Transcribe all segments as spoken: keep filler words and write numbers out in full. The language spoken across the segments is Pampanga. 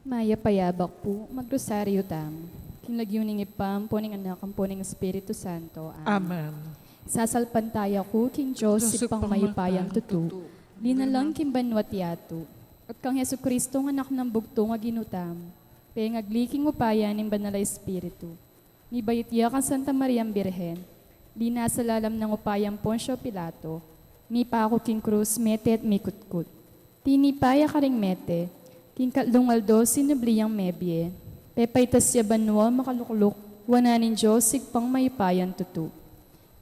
Mayap a abak pu, magrosaryu tamu. King lagyu ning Ibpa, ampo ning Anak, ampo ning Espiritu Santo. Amen. Amen. Sasalpantaya ku king Dios, Dios Ibpang Ibpang mayupayang mayupayang tutu, tutu, linalang king banua't yatu, at kang Jesucristo, anak nang bugtung a Ginu tamu, pengagli king upaya ning Banal a Espiritu, mibayut ya kang Santa Mariang Birhen, linasa lalam nang upayang Poncio Pilato, mipaku king krus, mete at mikutkut. Tinipa ya karing mete, king katlung aldo sinubli yang mebie, pepaitas ya banua, makalukluk wanan ning Dios Ibpang mayupayang tutu.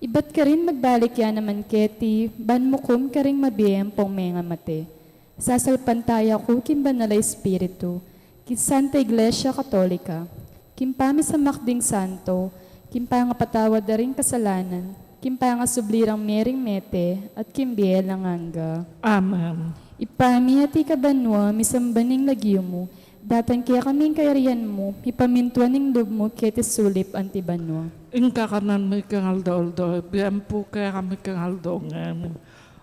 Ibat karin magbalik ya naman keti, ban mukum karing mabie ampong mengamate. Sasalpantaya ku king Banal a Espiritu, king Santa Iglesia Katolika, king pamisamak ding santo, king pangapatawad da ring kasalanan, king pangasubli rang mie ring mete, at king bie alang angga. Amen. Ibpa mi, atiu ka banua, misamban ing lagyu mu, datang kekami ing kayarian mu, mipamintuan ing lub mu keti sulip anti banua. Ing kakanan mi king aldo-aldo ibie mu pu kekami king aldo ngeni.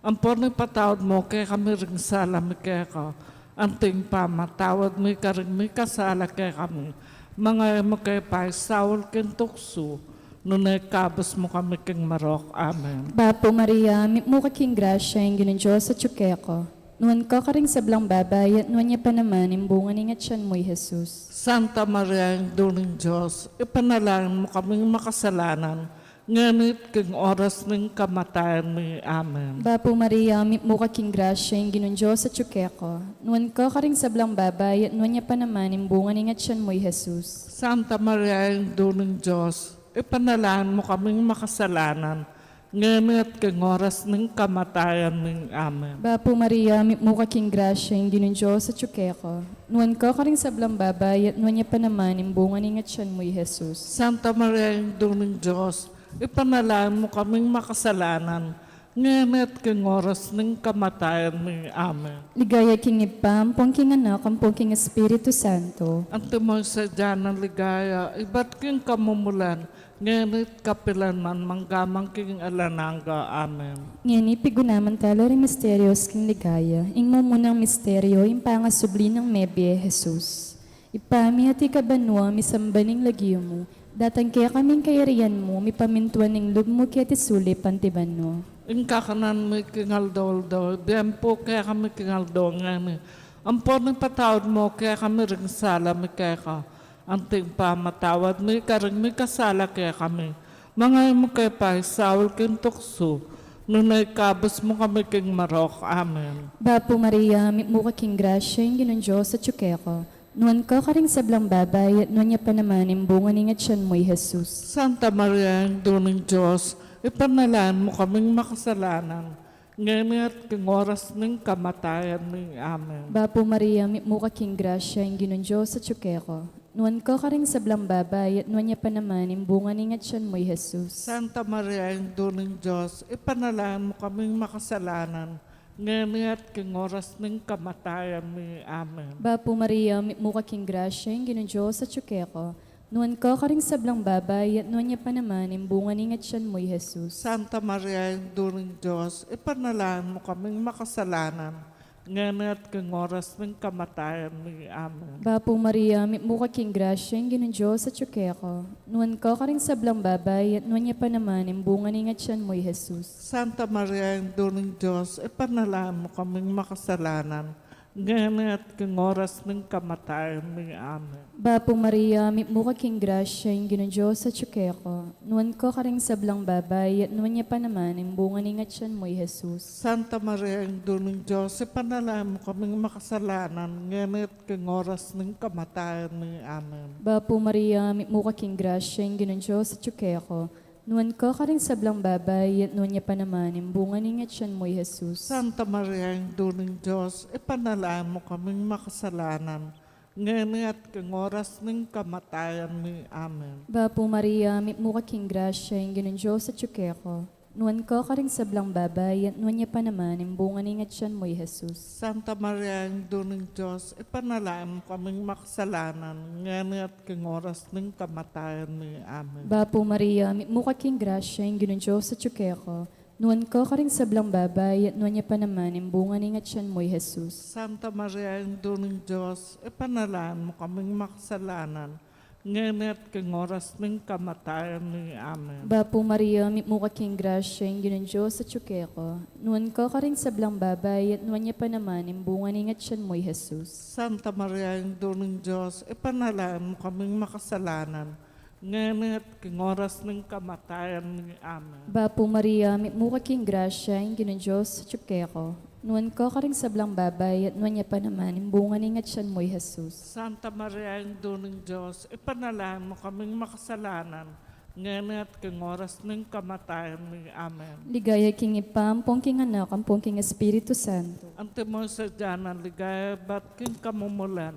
Ampon ipatawad mu kekami ring sala mi keka, anti ing pamamatawad mi karing mikasala kekami. Manga e mu ke paisaul king tuksu, nune ikabus mu kami king marok. Amen. Bapu Maria, mitmu ka king grasya, ing Ginung Dios atyu keka. Nuan ka karing sablang babai, at nuan ya pa naman ing bunga ning atyan mu, i Jesus. Santa Maria, Indu ning Dios, ipanalangin mu kaming makasalanan, ngeni at king oras ning kamatayan mi. Amen. Bapu Maria, mitmu ka king grasya, ing Ginung Dios atyu keka. Nuan ka karing sablang babai, at nuan ya pa naman ing bunga ning atyan mu, i Jesus. Santa Maria, Indu ning Dios, ipanalangin mu kaming makasalanan, ngeni at king oras ning kamatayan mi. Amen. Bapu Maria, mitmu ka king grasya, ing Ginung Dios atyu keka. Nuan ka karing sablang babai, at nuan ya pa naman ing bunga ning atyan mu, i Jesus. Santa Maria, Indu ning Dios, ipanalangin mu kaming makasalanan, ngeni at king oras ning kamatayan mi. Amen. Ligaya king Ibpa, ampon king Anak, ampon king Espiritu Santo. Antimo ing sadya nang ligaya, ibat king kamumulan, ngeni at kapilan man, mangga man king alang angga. Amen. Ngeni pigunaman tala ring misterios king ligaya. Ing mumunang misterio, ing pangasubli nang mebie, Jesus. Ibpa mi, atiu ka banua, misamban ing lagyu mu. Datang kekami ing kayarian mu, mipamintuan ing lub mu keti sulip anti banua. Ing kakanan mi king aldo-aldo ibie mu pu kekami king aldo ngeni. Ampon ipatawad mu kekami ring sala mi keka, anti ing pamamatawad mi karing mikasala kekami. Manga e mu ke paisaul king tuksu, nune ikabus mu kami king marok. Amen. Bapu Maria, mitmu ka king grasya, ing Ginung Dios atyu keka. Nuan ka karing sablang babai, at nuan ya pa naman ing bunga ning atyan mu, i Jesus. Santa Maria, Indu ning Dios, ipanalangin mu kaming makasalanan, ngeni at king oras ning kamatayan mi. Amen. Bapu Maria, mitmu ka king grasya, ing Ginung Dios atyu keka. Nuan ka karing sablang babai, at nuan ya pa naman ing bunga ning atyan mu, i Jesus. Santa Maria, Indu ning Dios, ipanalangin mu kaming makasalanan, ngeni at king oras ning kamatayan mi. Amen. Bapu Maria, mitmu ka king grasya, ing Ginung Dios atyu keka. Nuan ka karing sablang babai, at nuan ya pa naman ing bunga ning atyan mu, i Jesus. Santa Maria, Indu ning Dios, ipanalangin mu kaming makasalanan, ngeni at king oras ning kamatayan mi. Amen. Bapu Maria, mitmu ka king grasya, ing Ginung Dios atyu keka. Nuan ka karing sablang babai, at nuan ya pa naman ing bunga ning atyan mu, i Jesus. Santa Maria, Indu ning Dios, ipanalangin mu kaming makasalanan, ngeni at king oras ning kamatayan mi. Amen. Bapu Maria, mitmu ka king grasya, ing Ginung Dios atyu keka. Nuan ka karing sablang babai, at nuan ya pa naman ing bunga ning atyan mu, i Jesus. Santa Maria, Indu ning Dios, ipanalangin mu kaming makasalanan, ngeni at king oras ning kamatayan mi. Amen. Bapu Maria, mitmu ka king grasya, ing Ginung Dios atyu keka. Nuan ka karing sablang babai, at nuan ya pa naman ing bunga ning atyan mu, i Jesus. Santa Maria, Indu ning Dios, ipanalangin mu kaming makasalanan, ngeni at king oras ning kamatayan mi. Amen. Bapu Maria, mitmu ka king grasya, ing Ginung Dios atyu keka. Nuan ka karing sablang babai, at nuan ya pa naman ing bunga ning atyan mu, i Jesus. Santa Maria, Indu ning Dios, ipanalangin mu kaming makasalanan, ngeni at king oras ning kamatayan mi. Amen. Bapu Maria, mitmu ka king grasya, ing Ginung Dios atyu keka. Nuan ka karing sablang babai, at nuan ya pa naman ing bunga ning atian mu, i Jesus. Santa Maria, Indu ning Dios, ipanalangin mu kaming makasalanan, ngeni at king oras ning kamatayan mi. Amen. Bapu Maria, mitmu ka king grasya, ing Ginung Dios atyu keka. Nuan ka karing sablang babai, at nuan ya pa naman ing bunga ning atian mu, i Jesus. Santa Maria, Indu ning Dios, ipanalangin mu kaming makasalanan, ngeni at king oras ning kamatayan mi. Amen. Bapu Maria, mitmu ka king grasya, ing Ginung Dios atyu keka. Nuan ka karing sablang babai, at nuan ya pa naman ing bunga ning atian mu, i Jesus. Santa Maria, Indu ning Dios, ipanalangin mu kaming makasalanan, ngeni at king oras ning kamatayan mi. Amen. Ligaya king Ibpa, ampon king Anak, ampon king Espiritu Santo. Antimo ing sadya nang ligaya, ibat king kamumulan,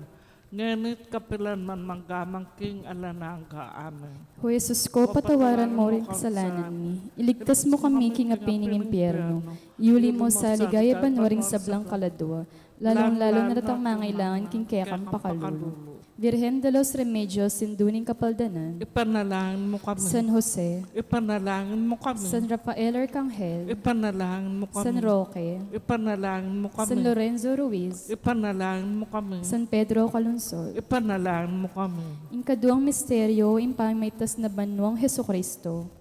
ngeni at kapilan man, mangga man king alang angga. Amen. O Jesus ko, patawaran mu ring kasalanan mi, iligtas mu kami king api ning impyerno, iuli mu sa ligaya banua ring sablang kaladua, lalung-lalu na retang mangailangan king kekang pakalulu. Virgen de los Remedios, Indu ning Kapaldanan, ipanalangin mu kami. San Jose, ipanalangin mu kami. San Rafael Arcangel, ipanalangin mu kami. San Roque, ipanalangin mu kami. San Lorenzo Ruiz, ipanalangin mu kami. San Pedro Calungsod, ipanalangin mu kami. Ing kaduang misteryo, ing pamimitas na banuang Jesucristo.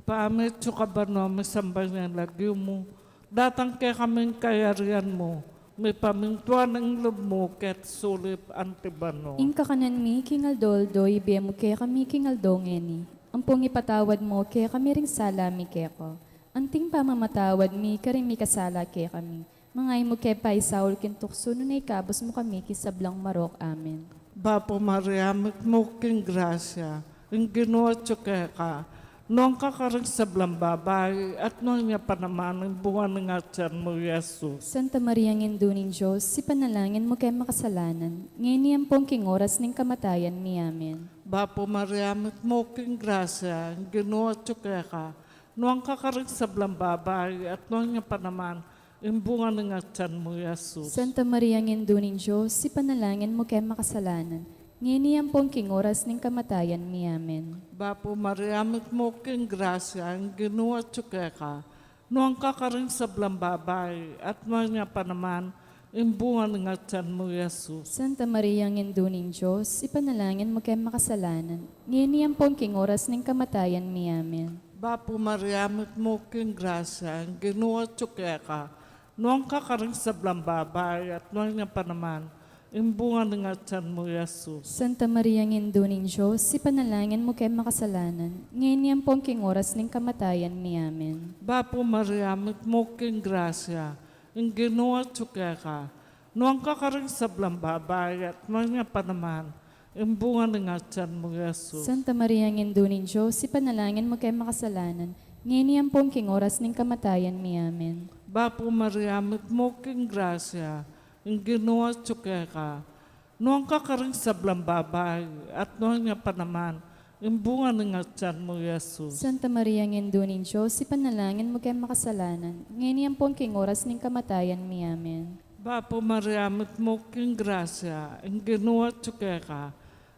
Ibpa mi atsu ka banua, misamban ya ing lagyu mu, datang kekami ing kayarian mu, mipamintuan ing lub mu keti sulip anti banua. Ing kakanan mi king aldo-aldo, ibie mu kekami king aldo ngeni. Ampon ipatawad mu kekami ring sala mi keka, anti ing pamamatawad mi karing mikasala kekami. Manga e mu ke paisaul king tuksu, nune ikabus mu kami king sablang marok. Amen. Bapu Maria, mitmu ka king grasya, ing Ginu atyu keka. Nuan ka karing sablang babai, at nuan ya pa naman ing bunga ning atian mu, i Jesus. Santa Maria, Indu ning Dios, ipanalangin mu keng makasalanan, ngeni ampon king oras ning kamatayan mi. Amen. Bapu Maria, mitmu ka king grasya, ing Ginu atyu keka. Nuan ka karing sablang babai, at nuan ya pa naman ing bunga ning atian mu, i Jesus. Santa Maria, Indu ning Dios, ipanalangin mu keng makasalanan, ngeni ampon king oras ning kamatayan mi. Amen. Bapu Maria, mitmu ka king grasya, ing Ginu atyu keka. Nuan ka karing sablang babai, at nuan ya pa naman ing bunga ning atian mu, i Jesus. Santa Maria, Indu ning Dios, ipanalangin mu keng makasalanan, ngeni ampon king oras ning kamatayan mi. Amen. Bapu Maria, mitmu ka king grasya, ing Ginu atyu keka. Nuan ka karing sablang babai, at nuan ya pa naman ing bunga ning atian mu, i Jesus. Santa Maria, Indu ning Dios, ipanalangin mu keng makasalanan, ngeni ampon king oras ning kamatayan mi. Amen. Bapu Maria, mitmu ka king grasya, ing Ginu atyu keka. Nuan ka karing sablang babai, at nuan ya pa naman ing bunga ning atian mu, i Jesus. Santa Maria, Indu ning Dios, ipanalangin mu keng makasalanan, ngeni ampon king oras ning kamatayan mi. Amen. Bapu Maria, mitmu ka king grasya, ing Ginu atyu keka. Nuan ka karing sablang babai, at nuan ya pa naman ing bunga ning atian mu, i Jesus. Santa Maria, Indu ning Dios, ipanalangin mu keng makasalanan, ngeni ampon king oras ning kamatayan mi. Amen. Bapu Maria, mitmu ka king grasya, ing Ginu atyu keka.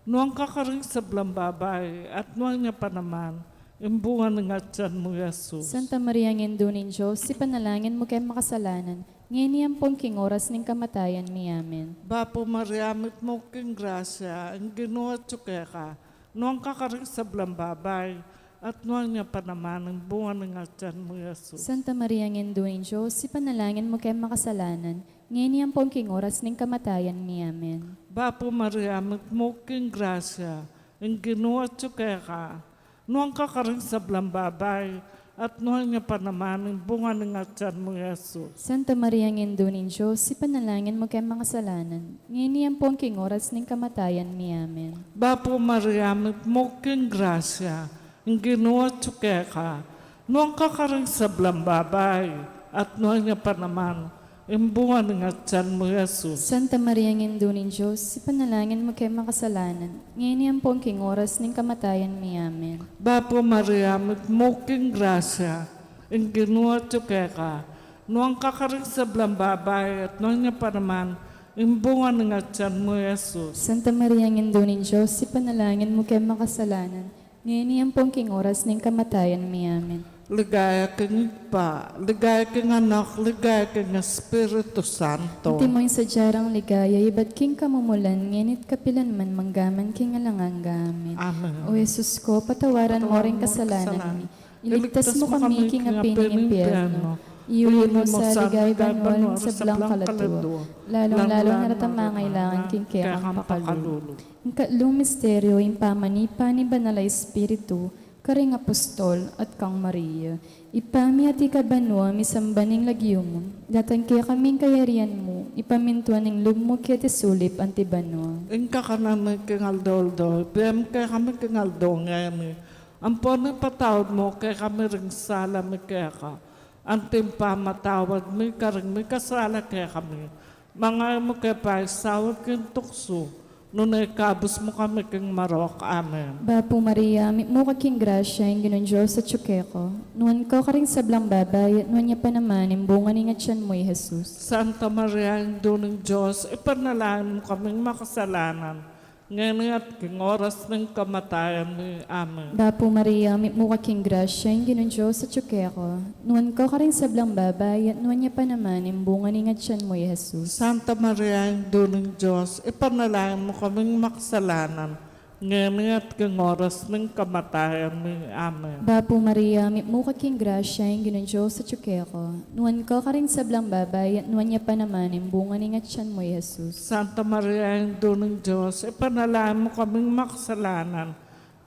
Nuan ka karing sablang babai, at nuan ya pa naman ing bunga ning atian mu, i Jesus. Santa Maria, Indu ning Dios, ipanalangin mu keng makasalanan, ngeni ampon king oras ning kamatayan mi. Amen. Bapu Maria, mitmu ka king grasya, ing Ginu atyu keka. Nuan ka karing sablang babai, at nuan ya pa naman ing bunga ning atian mu, i Jesus. Santa Maria, Indu ning Dios, ipanalangin mu keng makasalanan, ngeni ampon king oras ning kamatayan mi. Amen. Bapu Maria, mitmu ka king grasya, ing Ginu atyu keka. Nuan ka karing sablang babai, at nuan ya pa naman ing bunga ning atian mu, i Jesus. Santa Maria, Indu ning Dios, ipanalangin mu keng makasalanan, ngeni ampon king oras ning kamatayan mi. Amen. Bapu Maria, mitmu ka king grasya, ing Ginu atyu keka. Nuan ka karing sablang babai, at nuan ya pa naman ing bunga ning atian mu, i Jesus. Santa Maria, Indu ning Dios, ipanalangin mu keng makasalanan, ngeni ampon king oras ning kamatayan mi. Amen. Bapu Maria, mitmu ka king grasya, ing Ginu atyu keka. Nuan ka karing sablang babai, at nuan ya pa naman ing bunga ning atian mu, i Jesus. Santa Maria, Indu ning Dios, ipanalangin mu keng makasalanan, ngeni ampon king oras ning kamatayan mi. Amen. Ligaya king Ibpa, ligaya king Anak, ligaya king Espiritu Santo. Antimo ing sadya rang ligaya ibat king kamumulan, ngeni't kapilan man, manggaman king alang angga. Amen. Amen. O Jesus ko, patawaran mo ring kasalanan mi. Iligtas mo kami king api ning impyerno. Iyuli mo sa ligaya banua ring sablang kaladua, lalung-lalu na retang mangailangan king kekang pakalulu. Ing katlung misteryo, ing pamanipa ning Banal a Espiritu karing apostol at kang Maria. Ibpa mi, atiu ka banua, misamban ing lagyu mu, datang kekami ing kayarian mu, mipamintuan ing lub mu keti sulip anti banua. Ing kakanan mi king aldo-aldo ibie mu kekami king aldo ngeni. Ampon ipatawad mu kekami ring sala mi keka, anti ing pamamatawad mi karing mikasala kekami. Manga e mu ke paisaul king tuksu, nune ikabus mu kami king marok. Amen. Bapu Maria, mitmu ka king grasya, ing Ginung Dios atyu keka. Nuan ka karing sablang babai, at nuan ya pa naman ing bunga ning atyan mu, i Jesus. Santa Maria, Indu ning Dios, ipanalangin mu kaming makasalanan, ngeni at king oras ning kamatayan mi. Amen. Bapu Maria, mitmu ka king grasya, ing Ginung Dios atyu keka. Nuan ka karing sablang babai, at nuan ya pa naman ing bunga ning atyan mu, i Jesus. Santa Maria, Indu ning Dios, ipanalangin mu kaming makasalanan, ngeni at king oras ning kamatayan mi. Amen. Bapu Maria, mitmu ka king grasya, ing Ginung Dios atyu keka. Nuan ka karing sablang babai, at nuan ya pa naman ing bunga ning atyan mu, i Jesus. Santa Maria, Indu ning Dios, ipanalangin mu kaming makasalanan,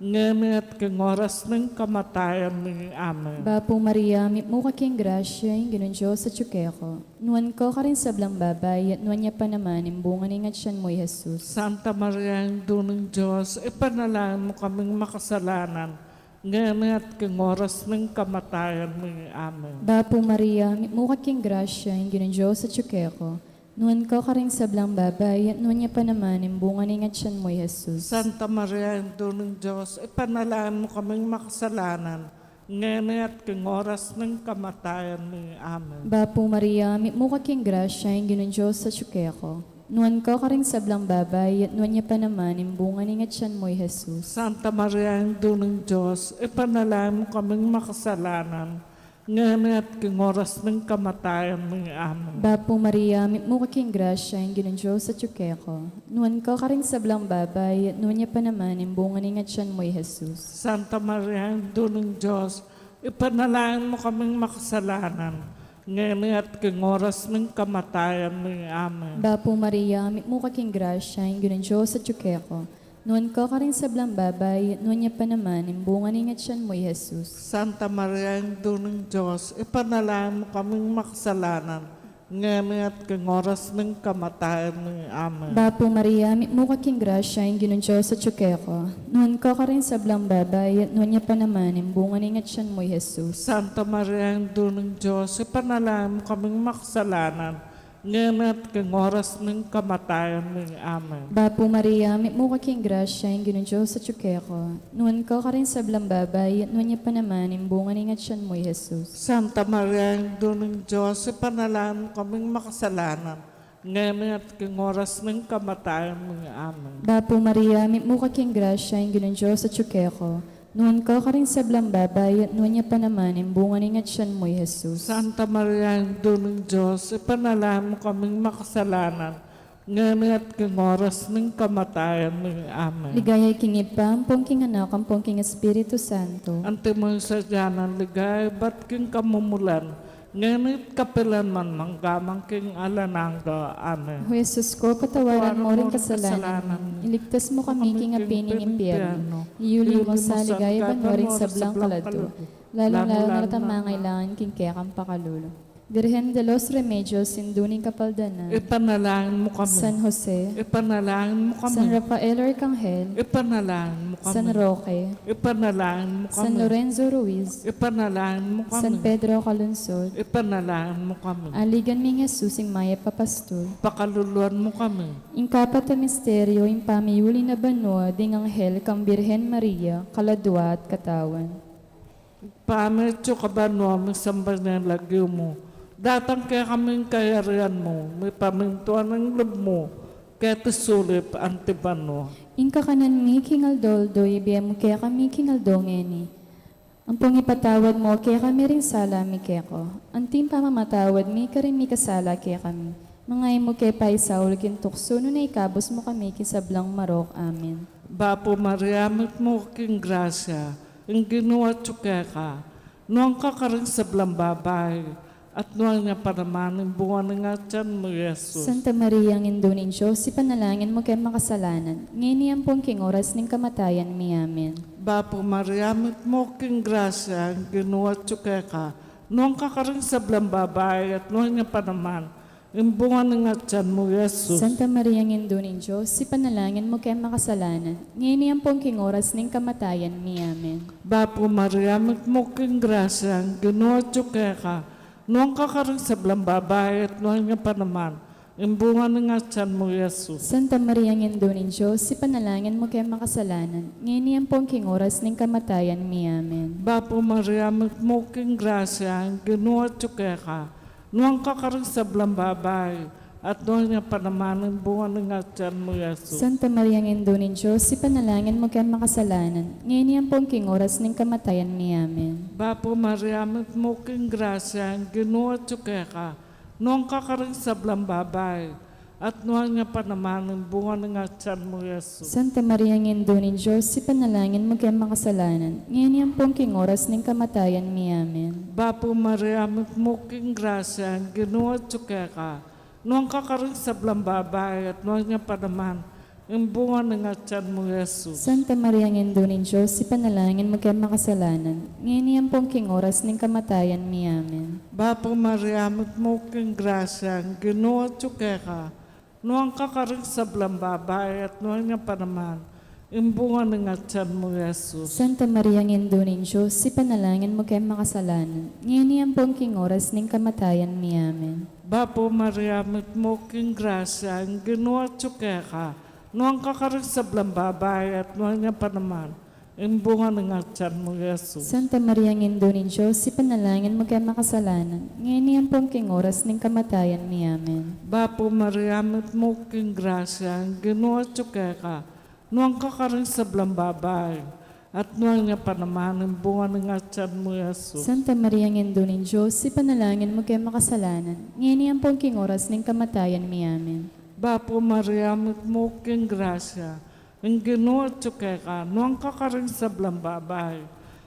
ngeni at king oras ning kamatayan mi. Amen. Bapu Maria, mitmu ka king grasya, ing Ginung Dios atyu keka. Nuan ka karing sablang babai, at nuan ya pa naman ing bunga ning atyan mu, i Jesus. Santa Maria, Indu ning Dios, ipanalangin mu kaming makasalanan, ngeni at king oras ning kamatayan mi. Amen. Bapu Maria, mitmu ka king grasya, ing Ginung Dios atyu keka. Nuan ka karing sablang babai, at nuan ya pa naman ing bunga ning atyan mu, i Jesus. Santa Maria, Indu ning Dios, ipanalangin mu kaming makasalanan, ngeni at king oras ning kamatayan mi. Amen. Bapu Maria, mitmu ka king grasya, ing Ginung Dios atyu keka. Nuan ka karing sablang babai, at nuan ya pa naman ing bunga ning atyan mu, i Jesus. Santa Maria, Indu ning Dios, ipanalangin mu kaming makasalanan, ngeni at king oras ning kamatayan mi. Amen. Bapu Maria, mitmu ka king grasya, ing Ginung Dios atyu keka. Nuan ka karing sablang babai, at nuan ya pa naman ing bunga ning atyan mu, i Jesus. Santa Maria, Indu ning Dios, ipanalangin mu kaming makasalanan, ngeni at king oras ning kamatayan mi. Amen. Bapu Maria, mitmu ka king grasya, ing Ginung Dios atyu keka. Nuan ka karing sablang babai, at nuan ya pa naman ing bunga ning atyan mu, i Jesus. Santa Maria, Indu ning Dios, ipanalangin mu kaming makasalanan, ngeni at king oras ning kamatayan mi. Amen. Bapu Maria, mitmu ka king grasya, ing Ginung Dios atyu keka. Nuan ka karing sablang babai, at nuan ya pa naman ing bunga ning atyan mu, i Jesus. Santa Maria, Indu ning Dios, ipanalangin mu kaming makasalanan, ngeni at king oras ning kamatayan mi. Amen. Bapu Maria, mitmu ka king grasya, ing Ginung Dios atyu keka. Nuan ka karing sablang babai, at nuan ya pa naman ing bunga ning atyan mu, i Jesus. Santa Maria, Indu ning Dios, ipanalangin mu kaming makasalanan, ngeni at king oras ning kamatayan mi. Amen. Bapu Maria, mitmu ka king grasya, ing Ginung Dios atyu keka. Nuan ka karing sablang babai, at nuan ya pa naman ing bunga ning atyan mu, i Jesus. Santa Maria, Indu ning Dios, ipanalangin mu kaming makasalanan, ngeni at king oras ning kamatayan mi. Amen. Ligaya king Ibpa, ampon king Anak, ampon king Espiritu Santo. Antimo ing sadya nang ligaya ibat king kamumulan, ngeni't kapilan man, manggaman king alang angga. Amen. O Jesus ko, patawaran mo ring kasalanan mi. Iligtas mo kami king api ning impyerno. Iyuli mo sa ligaya banua ring sablang kaladua, lalung-lalu na retang mangailangan king kekang pakalulu. Virgen de los Remedios, Indu ning Kapaldanan, ipanalangin mo kami. San Jose, ipanalangin mo kami. San Rafael Arcangel, ipanalangin mo kami. San Roque, ipanalangin mo kami. San Lorenzo Ruiz, ipanalangin mo kami. San Pedro Calungsod, ipanalangin mo kami. Aligan ming Jesus, ing mayap a pastul, pakaluluan mo kami. Ing kapat a misteryo, ing pamiyuli na banua ding anghel kang Virgen Maria, kaladua at katawan. Ibpa mi, atyu ka banua, misamban ya ing lagyu mu. Datang kekami ing kayarian mu, mipamintuan ing lub mu keti sulip anti banua. Ing kakanan mi king aldo-aldo ibie mu kekami king aldo ngeni. Ampong ipatawad mu kekami ring sala mi keka, anti ing pamamatawad mi karing mikasala kekami. Manga e mu ke paisaul king tuksu, nune ikabus mu kami king sablang marok. Amen. Bapu Maria, mitmu ka king grasya, ing Ginu atyu keka, nuan ka karing sablang babai, at nuan ya pa naman ing bunga ning atian mu, Jesus. Santa Maria, Indu ning Dios, ipanalangin mu keng makasalanan, ngeni ampong king oras ning kamatayan mi. Amen. Bapu Maria, mitmu ka king grasya, ing Ginu atyu keka, nuan ka karing sablang babai, at nuan ya pa naman ing bunga ning atian mu, Jesus. Santa Maria, Indu ning Dios, ipanalangin mu keng makasalanan, ngeni ampong king oras ning kamatayan mi. Amen. Bapu Maria, mitmu ka king grasya, ing Ginu atyu keka, nuan ka karing sablang babai, at nuan ya pa naman ing bunga ning atian mu, Jesus. Santa Maria, Indu ning Dios, ipanalangin mu keng makasalanan, ngeni ampong king oras ning kamatayan mi. Amen. Bapu Maria, mitmu ka king grasya, ing Ginu atyu keka, nuan ka karing sablang babai, at nuan ya pa naman ing bunga ning atian mu, Jesus. Santa Maria, Indu ning Dios, ipanalangin mu keng makasalanan, ngeni ampong king oras ning kamatayan mi. Amen. Bapu Maria, mitmu ka king grasya, ing Ginu atyu keka, nuan ka karing sablang babai, at nuan ya pa naman ing bunga ning atian mu, Jesus. Santa Maria, Indu ning Dios, ipanalangin mu keng makasalanan, ngeni ampong king oras ning kamatayan mi. Amen. Bapu Maria, mitmu ka king grasya, ing Ginu atyu keka, nuan ka karing sablang babai, at nuan ya pa naman ing bunga ning atian mu, Jesus. Santa Maria, Indu ning Dios, ipanalangin mu keng makasalanan, ngeni ampong king oras ning kamatayan mi. Amen. Bapu Maria, mitmu ka king grasya, ing Ginu atyu keka, nuan ka karing sablang babai, at nuan ya pa naman ing bunga ning atian mu, Jesus. Santa Maria, Indu ning Dios, ipanalangin mu keng makasalanan, ngeni ampong king oras ning kamatayan mi. Amen. Bapu Maria, mitmu ka king grasya, ing Ginu atyu keka, nuan ka karing sablang babai, at nuan ya pa naman ing bunga ning atian mu, Jesus. Santa Maria, Indu ning Dios, ipanalangin mu keng makasalanan, ngeni ampong king oras ning kamatayan mi. Amen. Bapu Maria, mitmu ka king grasya, ing Ginu atyu keka, nuan ka karing sablang babai, at nuan ya pa naman ing bunga ning atian mu, Jesus. Santa Maria, Indu ning Dios, ipanalangin mu keng makasalanan, ngeni ampong king oras ning kamatayan mi. Amen. Bapu Maria, mitmu ka king grasya, ing Ginu atyu keka, nuan ka karing sablang babai,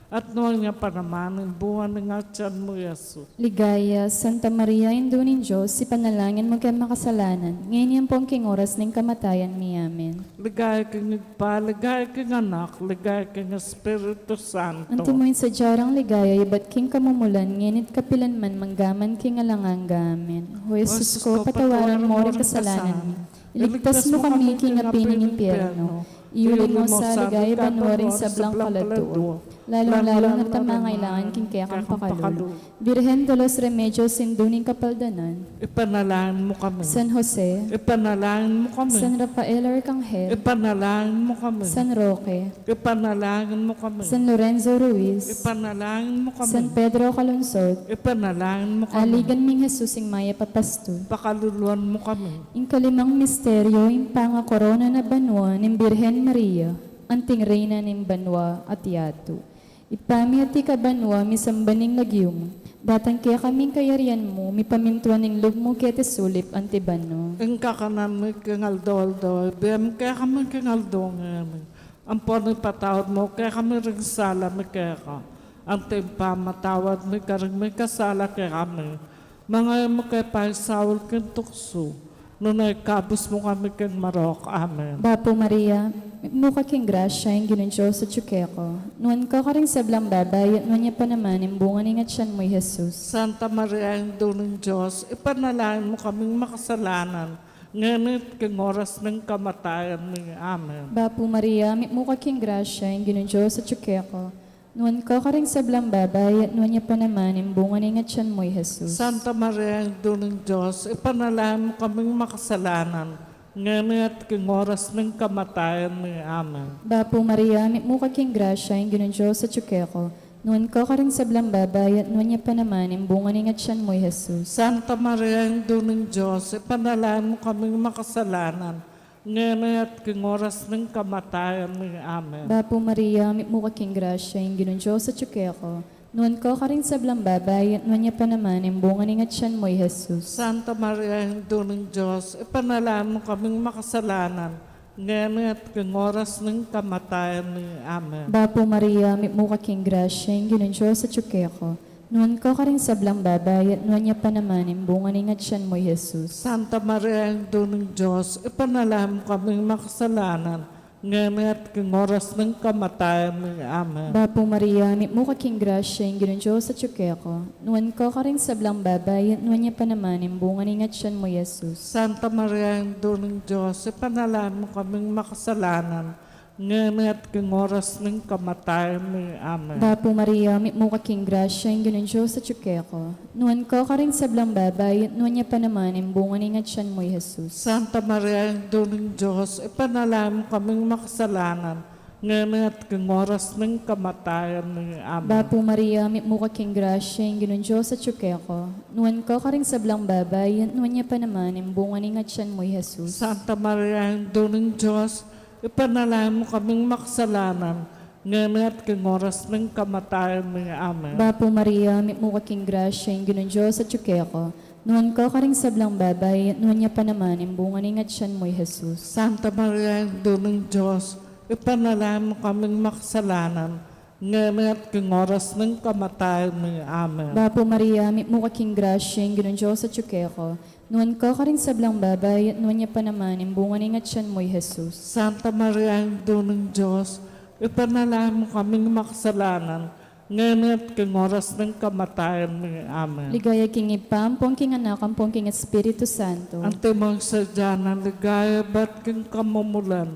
at nuan ya pa naman ing bunga ning atian mu, Jesus. Ligaya, Santa Maria, Indu ning Dios, ipanalangin mu keng makasalanan, ngeni ampong king oras ning kamatayan mi. Amen. Ligaya king Ibpa, ligaya king Anak, ligaya king Espiritu Santo. Antimo ing sadya rang ligaya ibat king kamumulan, ngeni't kapilan man, manggaman king alang angga. Amen. O Jesus ko, patawaran mo ring kasalanan mi. Iligtas mu kami king api ning impyerno. Iuli mu sa ligaya banua ring sablang kaladua, lalung-lalu na ring mangailangan king kekang pakalulu. Birhen de los Remedios, Indu ning Kapaldanan, ipanalangin mu kami. San Jose, ipanalangin mu kami. San Rafael Arcangel, ipanalangin mu kami. San Roque, ipanalangin mu kami. San Lorenzo Ruiz, ipanalangin mu kami. San Pedro Calungsod, ipanalangin mu kami. Aligan ming Jesus, ing mayap a pastul, pakaluluan mu kami. Ing kalimang misteryo, ing pangakorona na banua ning Birhen Maria, anting Reyna ning banua at yatu. Ibpa mi, atiu ka banua, misamban ing lagyu mu. Datang kekami ing kayarian mu, mipamintuan ing lub mu keti sulip anti banua. Ing kakanan mi king aldo-aldo ibie mu kekami king aldo ngeni. Ampon ipatawad mu kekami ring sala mi keka, anti ing pamamatawad mi karing mikasala kekami. Manga e mu ke paisaul king tuksu, nune ikabus mu kami king marok. Amen. Bapu Maria, mitmu ka king grasya, ing Ginung Dios atyu keka. Nuan ka karing sablang babai, at nuan ya pa naman ing bunga ning atian mu, i Jesus. Santa Maria, Indu ning Dios, ipanalangin mu kaming makasalanan, ngeni at king oras ning kamatayan mi. Amen. Bapu Maria, mitmu ka king grasya, ing Ginung Dios atyu keka. Nuan ka karing sablang babai, at nuan ya pa naman ing bunga ning atian mu, i Jesus. Santa Maria, Indu ning Dios, ipanalangin mu kaming makasalanan, ngeni at king oras ning kamatayan mi. Amen. Bapu Maria, mitmu ka king grasya, ing Ginung Dios atyu keka. Nuan ka karing sablang babai, at nuan ya pa naman ing bunga ning atian mu, i Jesus. Santa Maria, Indu ning Dios, ipanalangin mu kaming makasalanan, ngeni at king oras ning kamatayan mi. Amen. Bapu Maria, mitmu ka king grasya, ing Ginung Dios atyu keka. Nuan ka karing sablang babai, at nuan ya pa naman ing bunga ning atyan mu, i Jesus. Santa Maria, Indu ning Dios, ipanalangin mu kaming makasalanan, ngeni at king oras ning kamatayan mi. Amen. Bapu Maria, mitmu ka king grasya, ing Ginung Dios atyu keka. Nuan ka karing sablang babai, at nuan ya pa naman ing bunga ning atyan mu, i Jesus. Santa Maria, Indu ning Dios, ipanalangin mu kaming makasalanan, ngeni at king oras ning kamatayan mi. Amen. Bapu Maria, mitmu ka king grasya, ing Ginung Dios atyu keka. Nuan ka karing sablang babai, at nuan ya pa naman ing bunga ning atyan mu, i Jesus. Santa Maria, Indu ning Dios, ipanalangin mu kaming makasalanan, ngeni at king oras ning kamatayan mi. Amen. Bapu Maria, mitmu ka king grasya, ing Ginung Dios atyu keka. Nuan ka karing sablang babai, at nuan ya pa naman ing bunga ning atyan mu, i Jesus. Santa Maria, Indu ning Dios, ipanalangin mu kaming makasalanan, ngeni at king oras ning kamatayan mi. Amen. Bapu Maria, mitmu ka king grasya, ing Ginung Dios atyu keka. Nuan ka karing sablang babai, at nuan ya pa naman ing bunga ning atyan mu, i Jesus. Santa Maria, Indu ning Dios, ipanalangin mu kaming makasalanan, ngeni at king oras ning kamatayan mi. Amen. Bapu Maria, mitmu ka king grasya, ing Ginung Dios atyu keka. Nuan ka karing sablang babai, at nuan ya pa naman ing bunga ning atyan mu, i Jesus. Santa Maria, Indu ning Dios, ipanalangin mu kaming makasalanan, ngeni at king oras ning kamatayan mi. Amen. Bapu Maria, mitmu ka king grasya, ing Ginung Dios atyu keka. Nuan ka karing sablang babai, at nuan ya pa naman ing bunga ning atyan mu, i Jesus. Santa Maria, Indu ning Dios, ipanalangin mu kaming makasalanan, ngeni at king oras ning kamatayan mi. Amen. Ligaya king Ibpa, ampon king Anak, ampon king Espiritu Santo. Antimo ing sadya nang ligaya, ibat king kamumulan,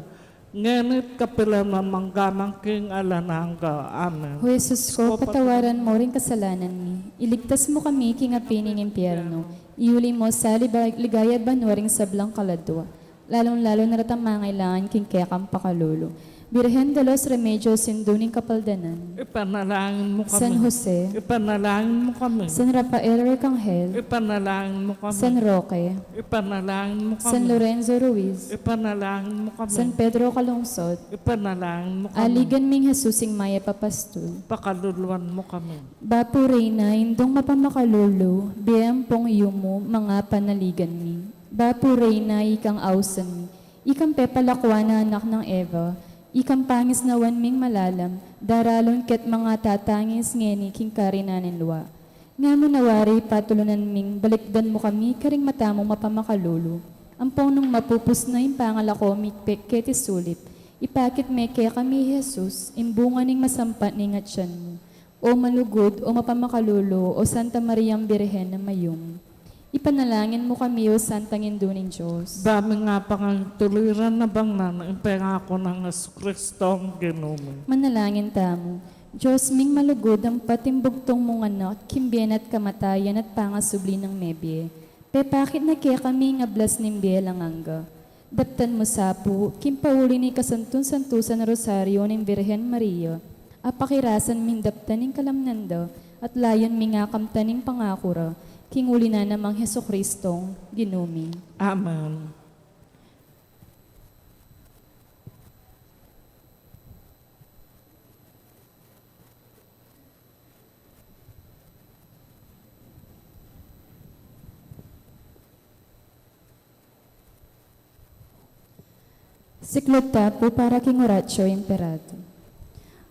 ngeni at kapilan man, mangga man king alang angga. Amen. O Jesus ko, patawaran mu ring kasalanan mi, iligtas mu kami king api ning impyerno, iuli mu sa liba-, ligaya banua ring sablang kaladua, lalung-lalu na retang mangailangan king kekang pakalulu. Birhen de los Remedios, Indu ning Kapaldanan, ipanalangin mu kami. San Jose, ipanalangin mu kami. San Rafael Arcangel, ipanalangin mu kami. San Roque, ipanalangin mu kami. San Lorenzo Ruiz, ipanalangin mu kami. San Pedro Calungsod, ipanalangin mu kami. Aligan ming Jesus ing mayap a pastul, pakaluluan mu kami. Bapu Reyna, Indung mapamakalulu, bie ampong yumu, manga panaligan mi. Bapu Reyna, ikang ausan mi, ikang pepalakuan a anak nang Eva, ikang pangisnawan ming malalam, daralun keti manga tatangis ngeni king karinan ning lua. Nga mu na wari patulunan ming balikdan mu kami karing mata mung mapamakalulu, ampong nung mapupus na ing pangalako mi pe-, keti sulip, ipakit me kekami i Jesus, ing bunga ning masampat ning atyan mu. O malugud, o mapamakalulu, o Santa Mariang Birhen a mayum, ipanalangin mu kami, o Santang Indu ning Dios. Ba ming apangatuliran a bangnan ing pengaku nang Jesucristong Ginu mi. Manalangin tamu. Dios ming malugud, ampat ing bugtung mung Anak, king bie na at kamatayan at pangasubli nang mebie, pepakit na kekami ing ablas ning bie alang angga. Daptan mu sa pu, king pauli ning kasantu-santusan a Rosario ning Birhen Maria, apakirasan ming daptan ing kalamnan da, at layun ming akamtan ing pangaku ra, king uli na namang Jesucristong Ginu mi. Amen. Siklud ta pu para king Oratio Imperata.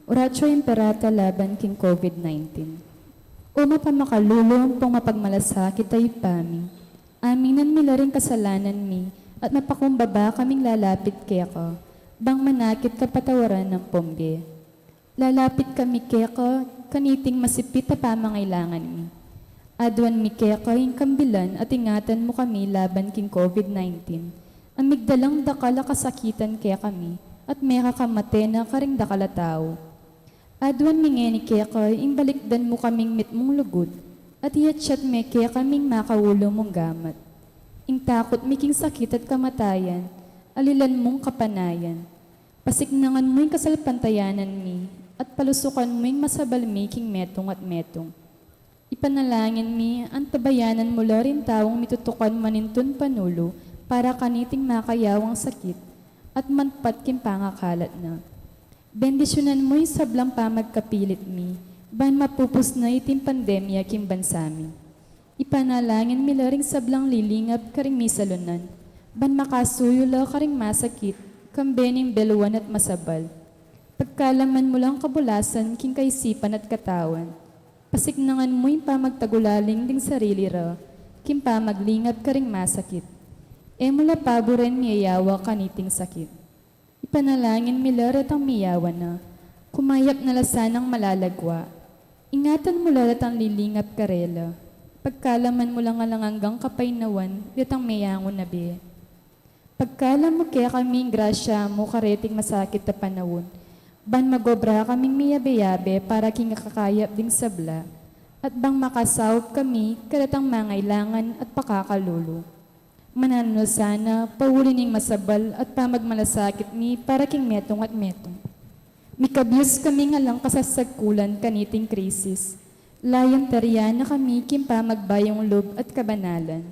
Oratio Imperata laban king COVID nineteen. O mapamakalulu ampong mapagmalasakit a Ibpa mi, aminan mi la ring kasalanan mi, at mapakumbaba kaming lalapit keka, bang manakit kapatawaran ampong bie. Lalapit kami keka, kaniting masipit a pamangailangan mi. Aduan mi keka ing kambilan at ingatan mu kami laban king COVID nineteen, a migdalang dakal a kasakitan kekami, at mekakamate na karing dakal a tau. Aduan mi ngeni keka ing balikdan mu kaming mitmung lugud, at iatsat me kekami ing makaulu mung gamat. Ing takut mi king sakit at kamatayan, alilan mung kapanayan. Pasiknangan mu ing kasalpantayanan mi, at palusukan mu ing masabal mi king metung at metung. Ipanalangin mi, antabayanan mu la ring taung mitutukan manintun panulu para kaniting makayawang sakit, at manpat king pangakalat na. Bendisyunan mu ing sablang pamagkapilit mi, ban mapupus na iting pandemya king bansa mi. Ipanalangin mi la ring sablang lilingap karing misalunan, ban makasuyu la karing masakit, kambe ning beluan at masabal. Pagkalaman mu lang kabulasan king kaisipan at katawan. Pasiknangan mu ing pamagtagulaling ding sarili ra, king pamaglingap karing masakit. E mu la paburen miyayawa kaniting sakit. Ipanalangin mi la retang miyawa na, kumayap na la sanang malalagwa. Ingatan mu la retang lilingap karela. Pagkalaman mu lang alang anggang kapaynawan retang meyangu na bie. Pagkalam mu kekami ing grasya mu kareting masakit a panaun, ban magobra kaming miyabe-yabe para king ikakayap ding sabla, at bang makasaup kami karetang mangailangan at pakakalulu. Mananu la sana, pauli ning masabal at pamagmalasakit mi para king metung at metung. Mikabyus kaming alang kasasagkulan kaniting krisis. Layun tarian na kami king pamagbayung lub at kabanalan.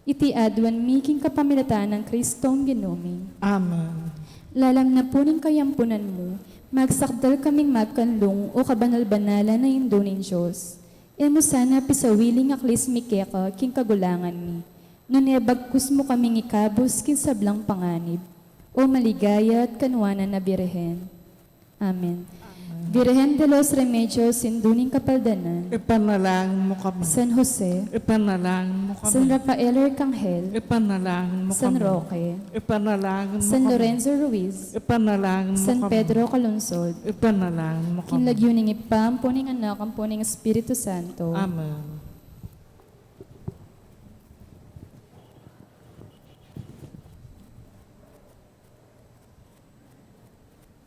Iti aduan mi king kapamilatan nang Kristong Ginu mi. Amen. Lalam na pu ning kayampunan mu, magsakdal kaming magkanlung o kabanal-banalan a Indu ning Dios. E mu sana pisawili ing aklis mi keka king kagulangan mi, nune bagkus mu kaming ikabus king sablang panganib. O maligaya at kanuanan a Birhen. Amen. Amen. Virgen de los Remedios, Indu ning Kapaldanan. Ipanalangin mu kami. San Jose. Ipanalangin mu kami. San Rafael Arcangel. Ipanalangin mu kami. San Roque. Ipanalangin mu kami. San Lorenzo Ruiz. Ipanalangin mu kami. San Pedro Calungsod. Ipanalangin mu kami. King lagyu ning Ibpa, ampo ning Anak, ampo ning Espiritu Santo. Amen.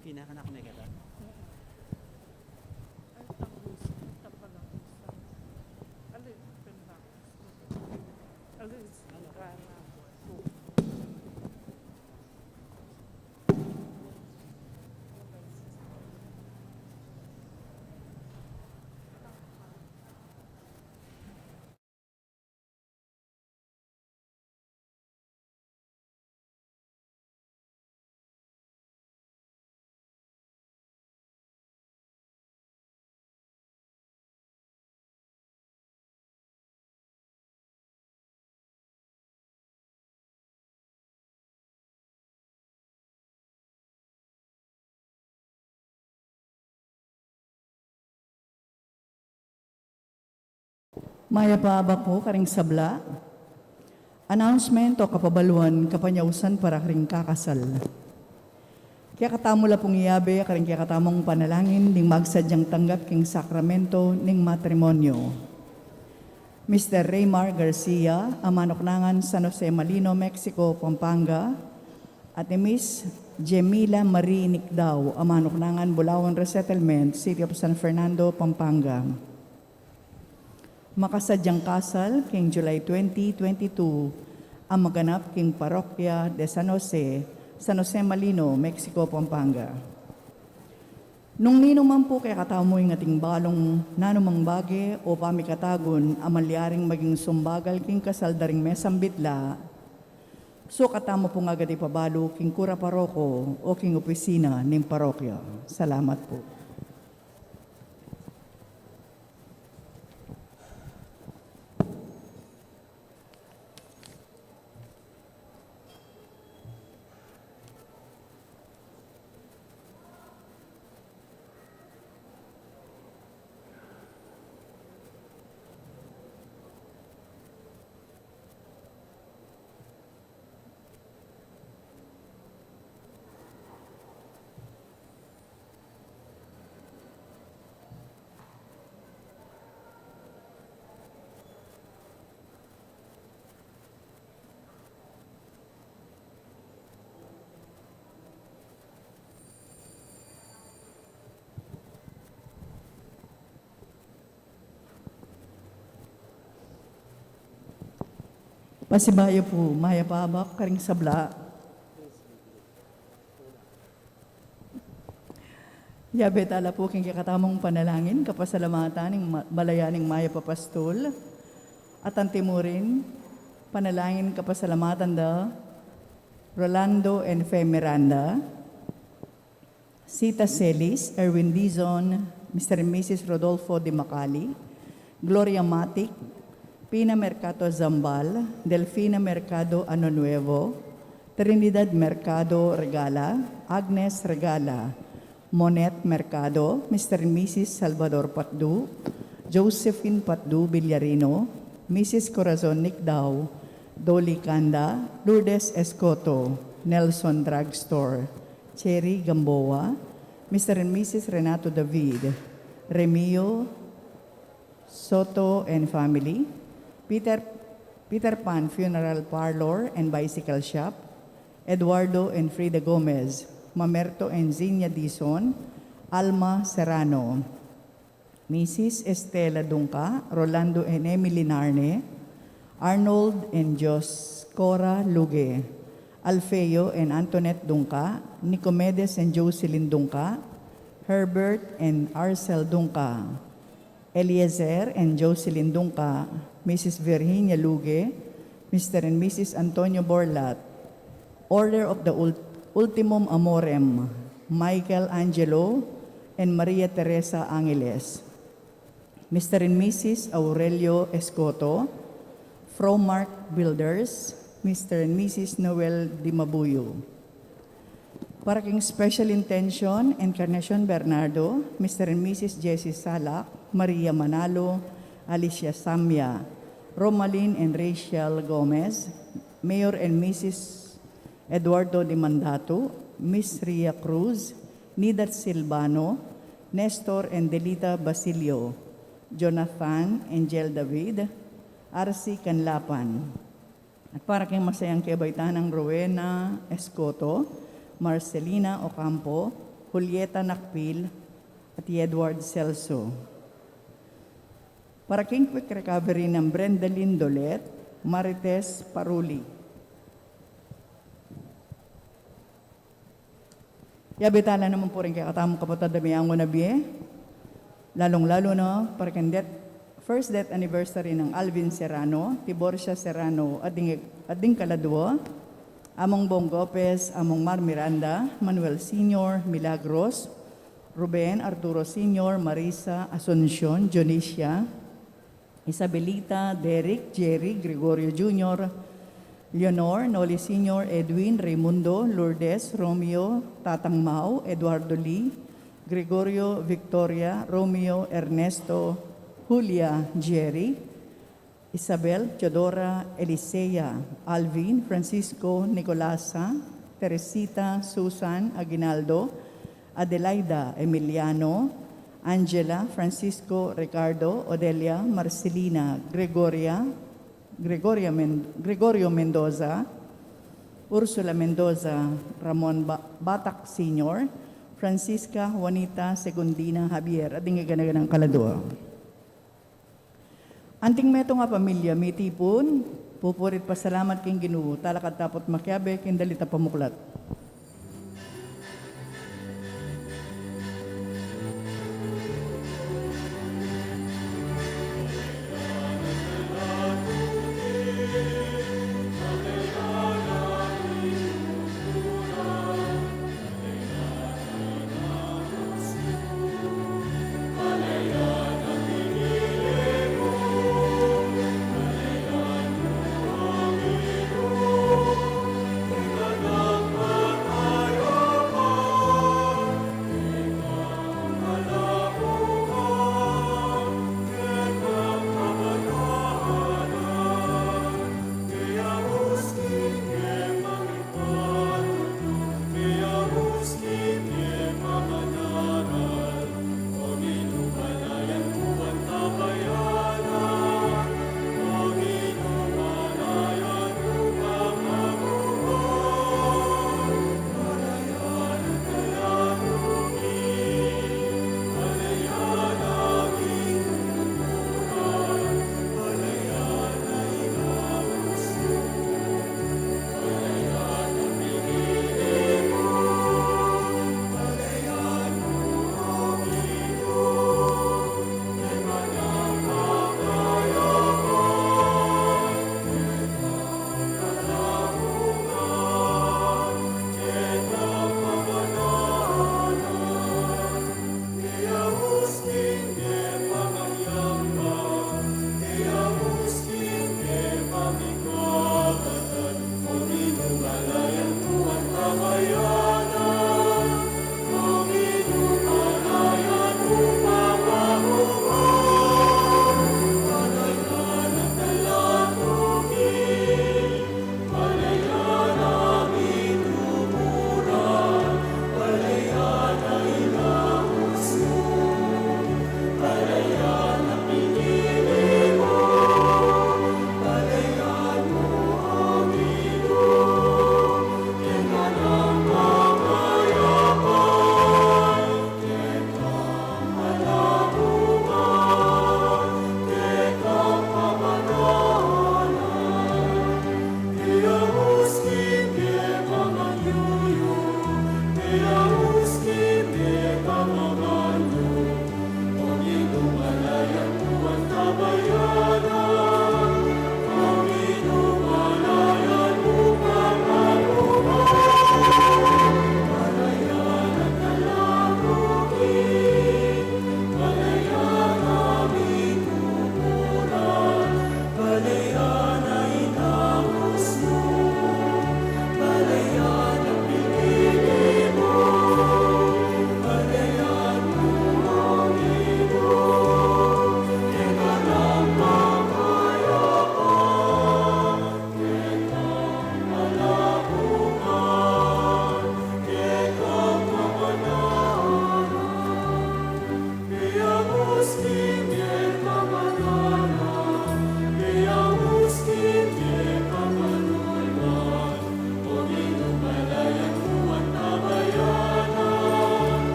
Okay na, kanak na kita. Mayap a abak pu karing sabla. Announcement o kapabaluan, kapanyausan para karing kakasal. Kekatamu la pung iyabe karing kekatamung panalangin ding magsadyang tanggap king sakramento ning matrimonyo. Mister Raymar Garcia, a manuknangan San Jose Malino, Mexico, Pampanga, at i Miss Jemila Marie Nicdao, a manuknangan Bulawan Resettlement, City of San Fernando, Pampanga. Makasadyang kasal king July twenty twenty-two a maganap king Parokya de San Jose, San Jose Malino, Mexico, Pampanga. Nung ninu man pu kekatamu ing ating balung nanumang bage o pamikatagun a malyaring maging sumbagal king kasal da ring mesambit la, sukat tamu pung agad ipabalu king kura paroko o king opisina ning parokya. Salamat pu. Pasibayu pu, mayap a abak karing sabla. Yabe tala pu king kekatamung panalangin, kapasalamatan ning ma-, balayan ning mayap a pastul. At anti mu rin, panalangin kapasalamatan da Rolando and Fe Miranda, Sita Celis, Erwin Dizon, Mister and Missus Rodolfo de Macali, Gloria Matic, Pina Mercado Zambal, Delfina Mercado Ano Nuevo, Trinidad Mercado Regala, Agnes Regala, Monet Mercado, Mister and Missus Salvador Patdu, Josephine Patdu Villarino, Missus Corazon Nicdao, Dolly Canda, Lourdes Escoto, Nelson Drugstore, Cherry Gamboa, Mister and Missus Renato David, Remio Soto and family, Peter, Peter Pan Funeral Parlor and Bicycle Shop, Eduardo and Frida Gomez, Mamerto and Zinia Dizon, Alma Serrano, Missus Estela Dungca, Rolando and Emily Narne, Arnold and Dioscora Luge, Alfeo and Antoinette Dungca, Nicomedes and Jocelyn Dungca, Herbert and Arcel Dungca, Eliezer and Jocelyn Dungca, Missus Virginia Luge, Mister and Missus Antonio Borlat, Order of the Ul-, Ultimum Amorem, Michael Angelo and Maria Teresa Angeles, Mister and Missus Aurelio Escoto, Fromark Builders, Mister and Missus Noel Dimabuyo. Para king special intention, Encarnacion Bernardo, Mister and Missus Jessie Salak, Maria Manalo, Alicia Samia, Romalyn and Rachel Gomez, Mayor and Missus Eduardo Dimandatu, Miss Ria Cruz, Nidat Silvano, Nestor and Delita Basilio, Jonathan, Angel David, R C Canlapan. At para king masayang kebaitan nang Rowena Escoto, Marcelina Ocampo, Julieta Nakpil, at i Edward Celso. Para king quick recovery nang Brendalyn Dolet, Marites Paruli. Yabe tala naman pu rin kekatamung kapatad a meangu na bie, lalung-lalu na para keng death, first death anniversary nang Alvin Serrano, Tiborcia Serrano, at ding, at ding kaladua, Among Bong Gopez, Among Mar Miranda, Manuel Senior, Milagros, Ruben, Arturo Senior, Marisa, Asuncion, Dionisia, Isabelita, Derek, Jerry, Gregorio Junior, Leonor, Noli Senior, Edwin, Raimundo, Lourdes, Romeo, Tatang Mau, Eduardo Lee, Gregorio, Victoria, Romeo, Ernesto, Julia, Jerry, Isabel, Teodora, Elisea, Alvin, Francisco, Nicolasa, Teresita, Susan, Aguinaldo, Adelaida, Emiliano, Angela, Francisco, Ricardo, Odelia, Marcelina, Gregoria, Gregoria Men-, Gregorio Mendoza, Ursula Mendoza, Ramon Ba-, Batak Senior, Francisca, Juanita, Segundina, Javier, at ding gana-ganang kaladua. Anting metung a pamilya mitipun, pupuri't pasalamat king Ginu, talakad taput makiabe king dalit a pamuklat.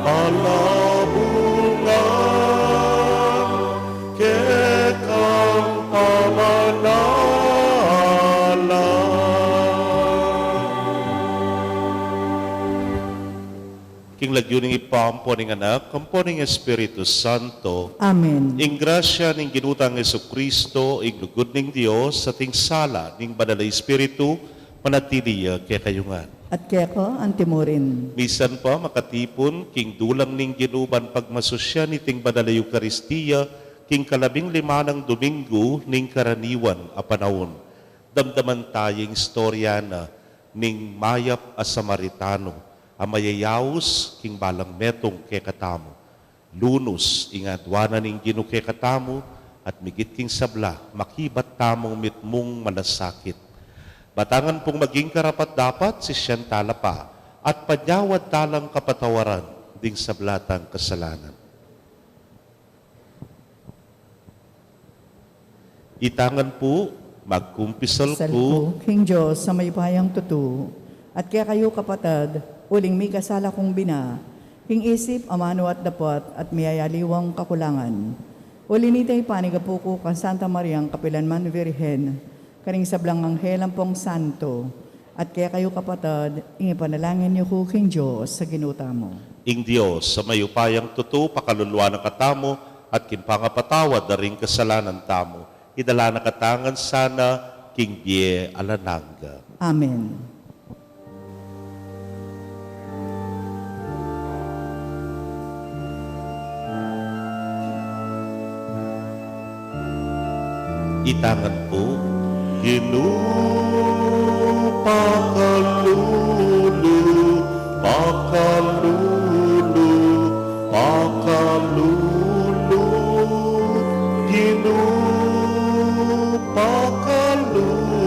Palabungan kekang pamanalan. King lagyu ning Ibpa, ampo ning Anak, ampo ning Espiritu Santo. Amen. Ing grasya ning Ginu tang Jesucristo, ing lugud ning Dios, at ing sala ning Banal a Espiritu, manatili ya kekayu ngan. At keka antimurin. Misan pa makatipun king dulang ning Ginu ban pagmasusyan iting Banal a Eukaristia, king kalabing lima nang Domingo ning karaniwan a panaun. Damdaman taya ing istorya na ning mayap a Samaritano a mayayaus king balang metung kekatamu. Lunus ing aduanan ning Ginu kekatamu, at migit king sabla, makibat tamung mitmung malasakit. Batangan pung maging karapat-dapat, sisian tala pa, at panyawad talang kapatawaran ding sabla tang kasalanan. Itangan pu, magkumpisal ku king Dios a mayupayang tutu, at kekayu kapatad, uling mikasala kung bina, king isip, amanu at dapat, at miyayaliwang kakulangan. Uli nita, ipanigapu ku kang Santa Mariang kapilanman Virgen, karing sablang anghel ampong santo, at kekayu kapatad, ing ipanalangin yu ku king Dios a Ginu tamu. Ing Dios a mayupayang tutu, pakaluluan na katamu, at king pangapatawad da ring kasalanan tamu, idala na katamu ngan sana king bie alang angga. Amen. Itangan pu. Ginu, pakalulu, pakalulu, pakalulu. Ginu, pakalulu,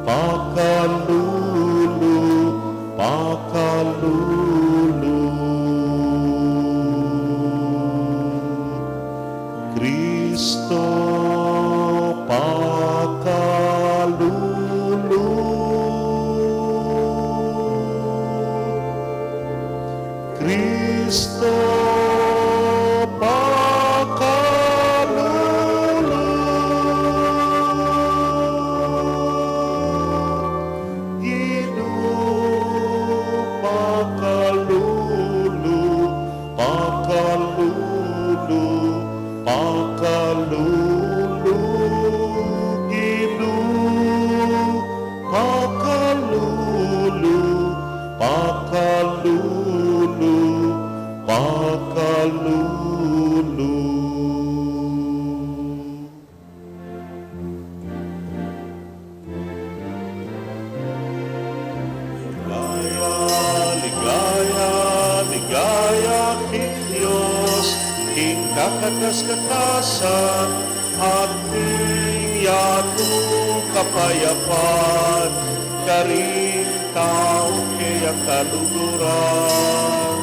pakalulu, pakalulu. Kristo, pakalulu. Kristo, pakalulu. Ginu, pakalulu, pakalulu, pakalulu. Ginu, pakalulu, pakalulu, pakalulu. Ligaya, ligaya, ligaya king Dios, king kakatas-katasan, at king yatung kapayapan, karing taung keya kaluguran.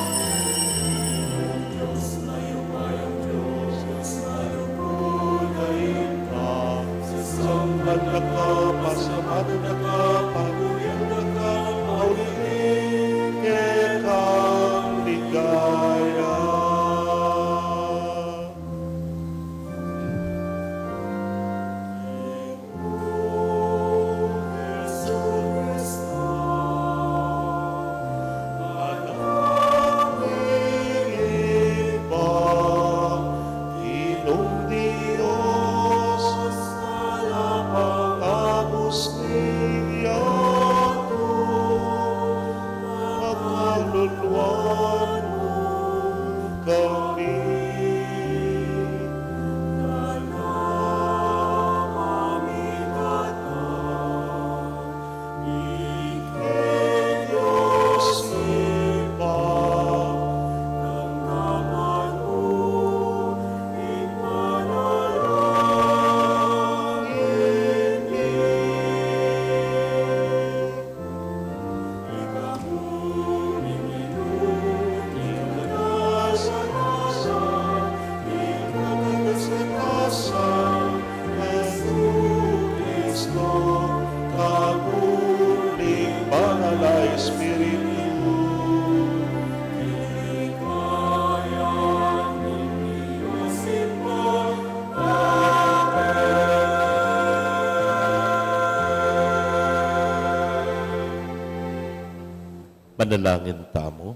Manalangin tamu.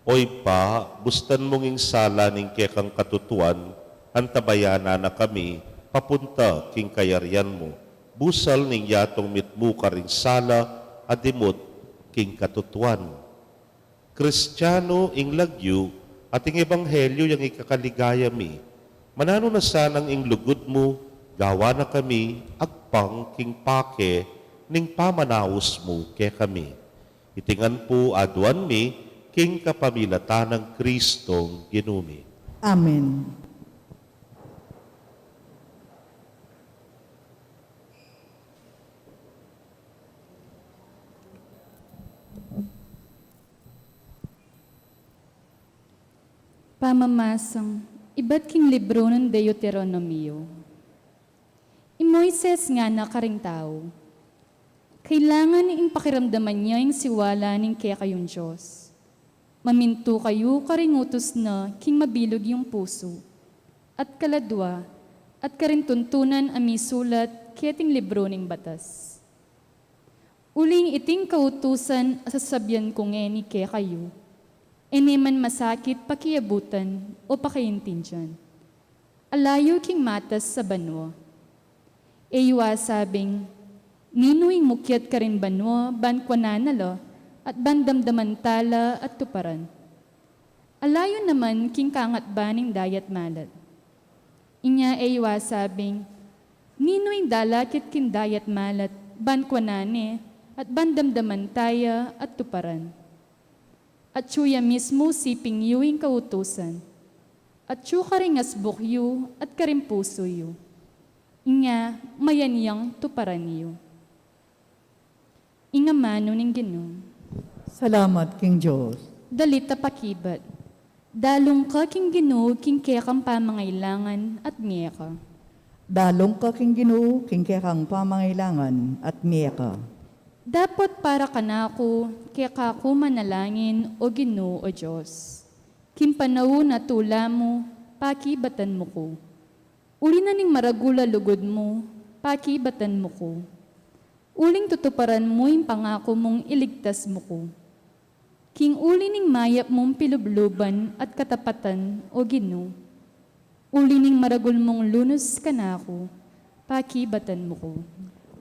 O Ibpa, bustan mung ing sala ning kekang katutuan, antabayanan na kami papunta king kayarian mu. Busal ning yatung mitmu karing sala a dimut king katutuan. Kristiano ing lagyu at ing ebanghelyo yang ikakaligaya mi. Mananu na sanang ing lugud mu, gawa na kami agpang king pake ning pamanaus mu kekami. Iti ngan pu aduan mi king kapamilatan nang Kristong Ginu mi. Amen. Pamamasang ibat king libru nang Deuteronomio. I Moises ngana karing tau, kailangan ing pakiramdaman ya ing siwala ning kekayung Dios. Mamintu kayu karing utus na king mabilug yung pusu, at kaladua, at karing tuntunan a misulat keting libru ning batas. Uling iting kautusan a sasabian ku ngeni kekayu, e ne man masakit pakiabutan o pakaintindian. Ala yu king matas a banua. E yu asabing, ninu ing mukyat karin banua ban kuanan na la at ban damdaman ta la at tuparan? Ala yu naman king kangatba ning dayat malat. Inya e yu asabing, ninu ing dalakit king dayat malat ban kuanan ne at ban damdaman ta ya at tuparan? Atyu ya mismu siping yu ing kautusan, atyu karing asbuk yu at karing pusu yu. Inya mayan yang tuparan yu. Ing amanu ning Ginu. Salamat king Dios. Dalit a pakibat. Dalung ka king Ginu king kekang pamangailangan at mie ka. Dalung ka king Ginu king kekang pamangailangan at mie ka. Dapot para kanaku, keka ku manalangin, O Ginu, O Dios. King panaun a tula mu, pakibatan mu ku. Uli na ning maragul a lugud mu, pakibatan mu ku. Uling tutuparan mu ing pangaku mung iligtas mu ku. King uli ning mayap mung pilubluban at katapatan, O Ginu. Uli ning maragul mung lunus kanaku, pakibatan mu ku.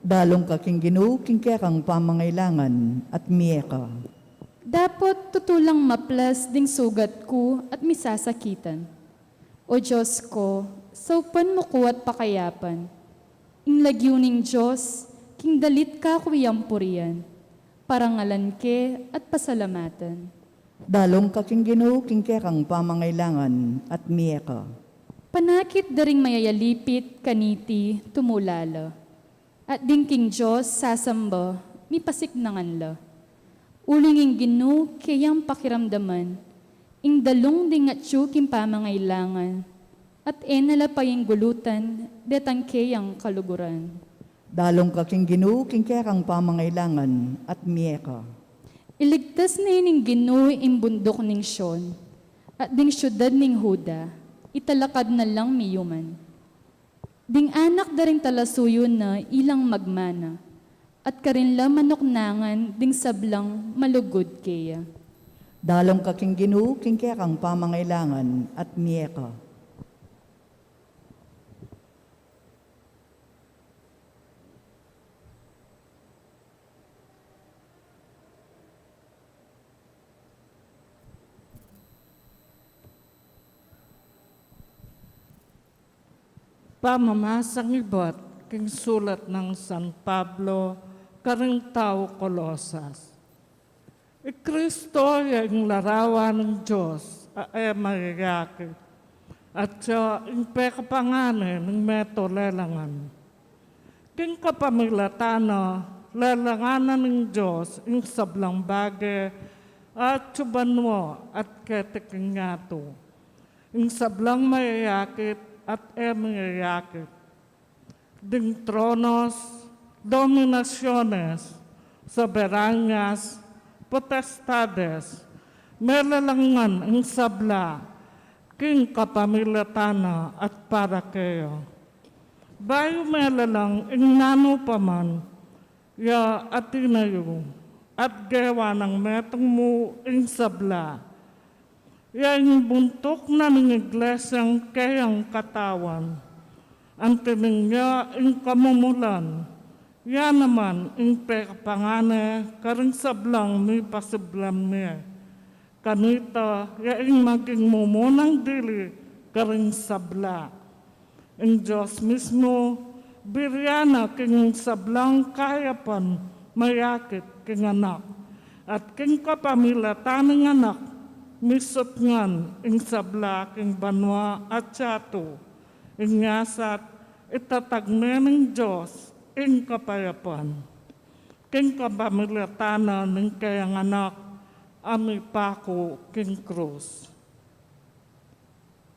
Dalung ka king Ginu king kekang pamangailangan at mie ka. Dapot tutu lang maplas ding sugat ku at misasakitan. O Dios ku, saupan mu ku at pakayapan. Ing lagyu ning Dios, king dalit kaku yang purian, parangalan ke at pasalamatan. Dalung ka king Ginu king kekang pamangailangan at mie ka. Panakit da ring mayayalipit kaniti tumula la. At ding king Dios sasamba, mipasiknangan la. Uling ing Ginu keyang pakiramdaman, ing dalung ding atyu king pamangailangan, at e na la painggulutan detang keyang kaluguran. Dalung ka king Ginu king kekang pamangailangan at mie ka. Iligtas ne ning Ginu ing bunduk ning Sion, at ding siudad ning Juda, italakad na lang miyuman. Ding anak da ring talasuyu na ilang magmana, at karin la manuknangan ding sablang malugud keya. Dalung ka king Ginu king kekang pamangailangan at mie ka. Pamamasang ibat king sulat nang San Pablo karing tau Colosas. I Kristo ya ing larawan ning Dios a e mayayakit, at ya ing pekapangane ning metung lelangan. King kapamilatan na, lelangan na ning Dios ing sablang bage, atyu banua at keti king yatu, ing sablang mayayakit at e mayayakit, ding tronos, dominasiones, soberanyas, potestades. Melelangan ing sabla king kapamilatan na at para keya. Bayu melelang ing nanu pa man ya atinayu at gewa nang metung mu ing sabla, ya ing buntuk na ning Iglesiang keyang katawan. Anti ning ya ing kamumulan, ya naman ing pekapangane karing sablang mipasiblan mie. Kanita ya ing maging mumunang dili karing sabla. Ing Dios mismu, birian na king sablang kayapan mayakit king Anak, at king kapamilatan ning Anak, misutngan ing sabla king banua at yatu. Ing nyasat, itatag ne ning Dios ing kapayapan king kapamilatan na ning keyang Anak a mipaku king krus.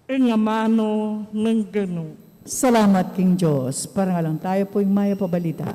Ing amanu ning Ginu. Salamat king Dios. Parangalan tayu pu ing Mayap a Balita.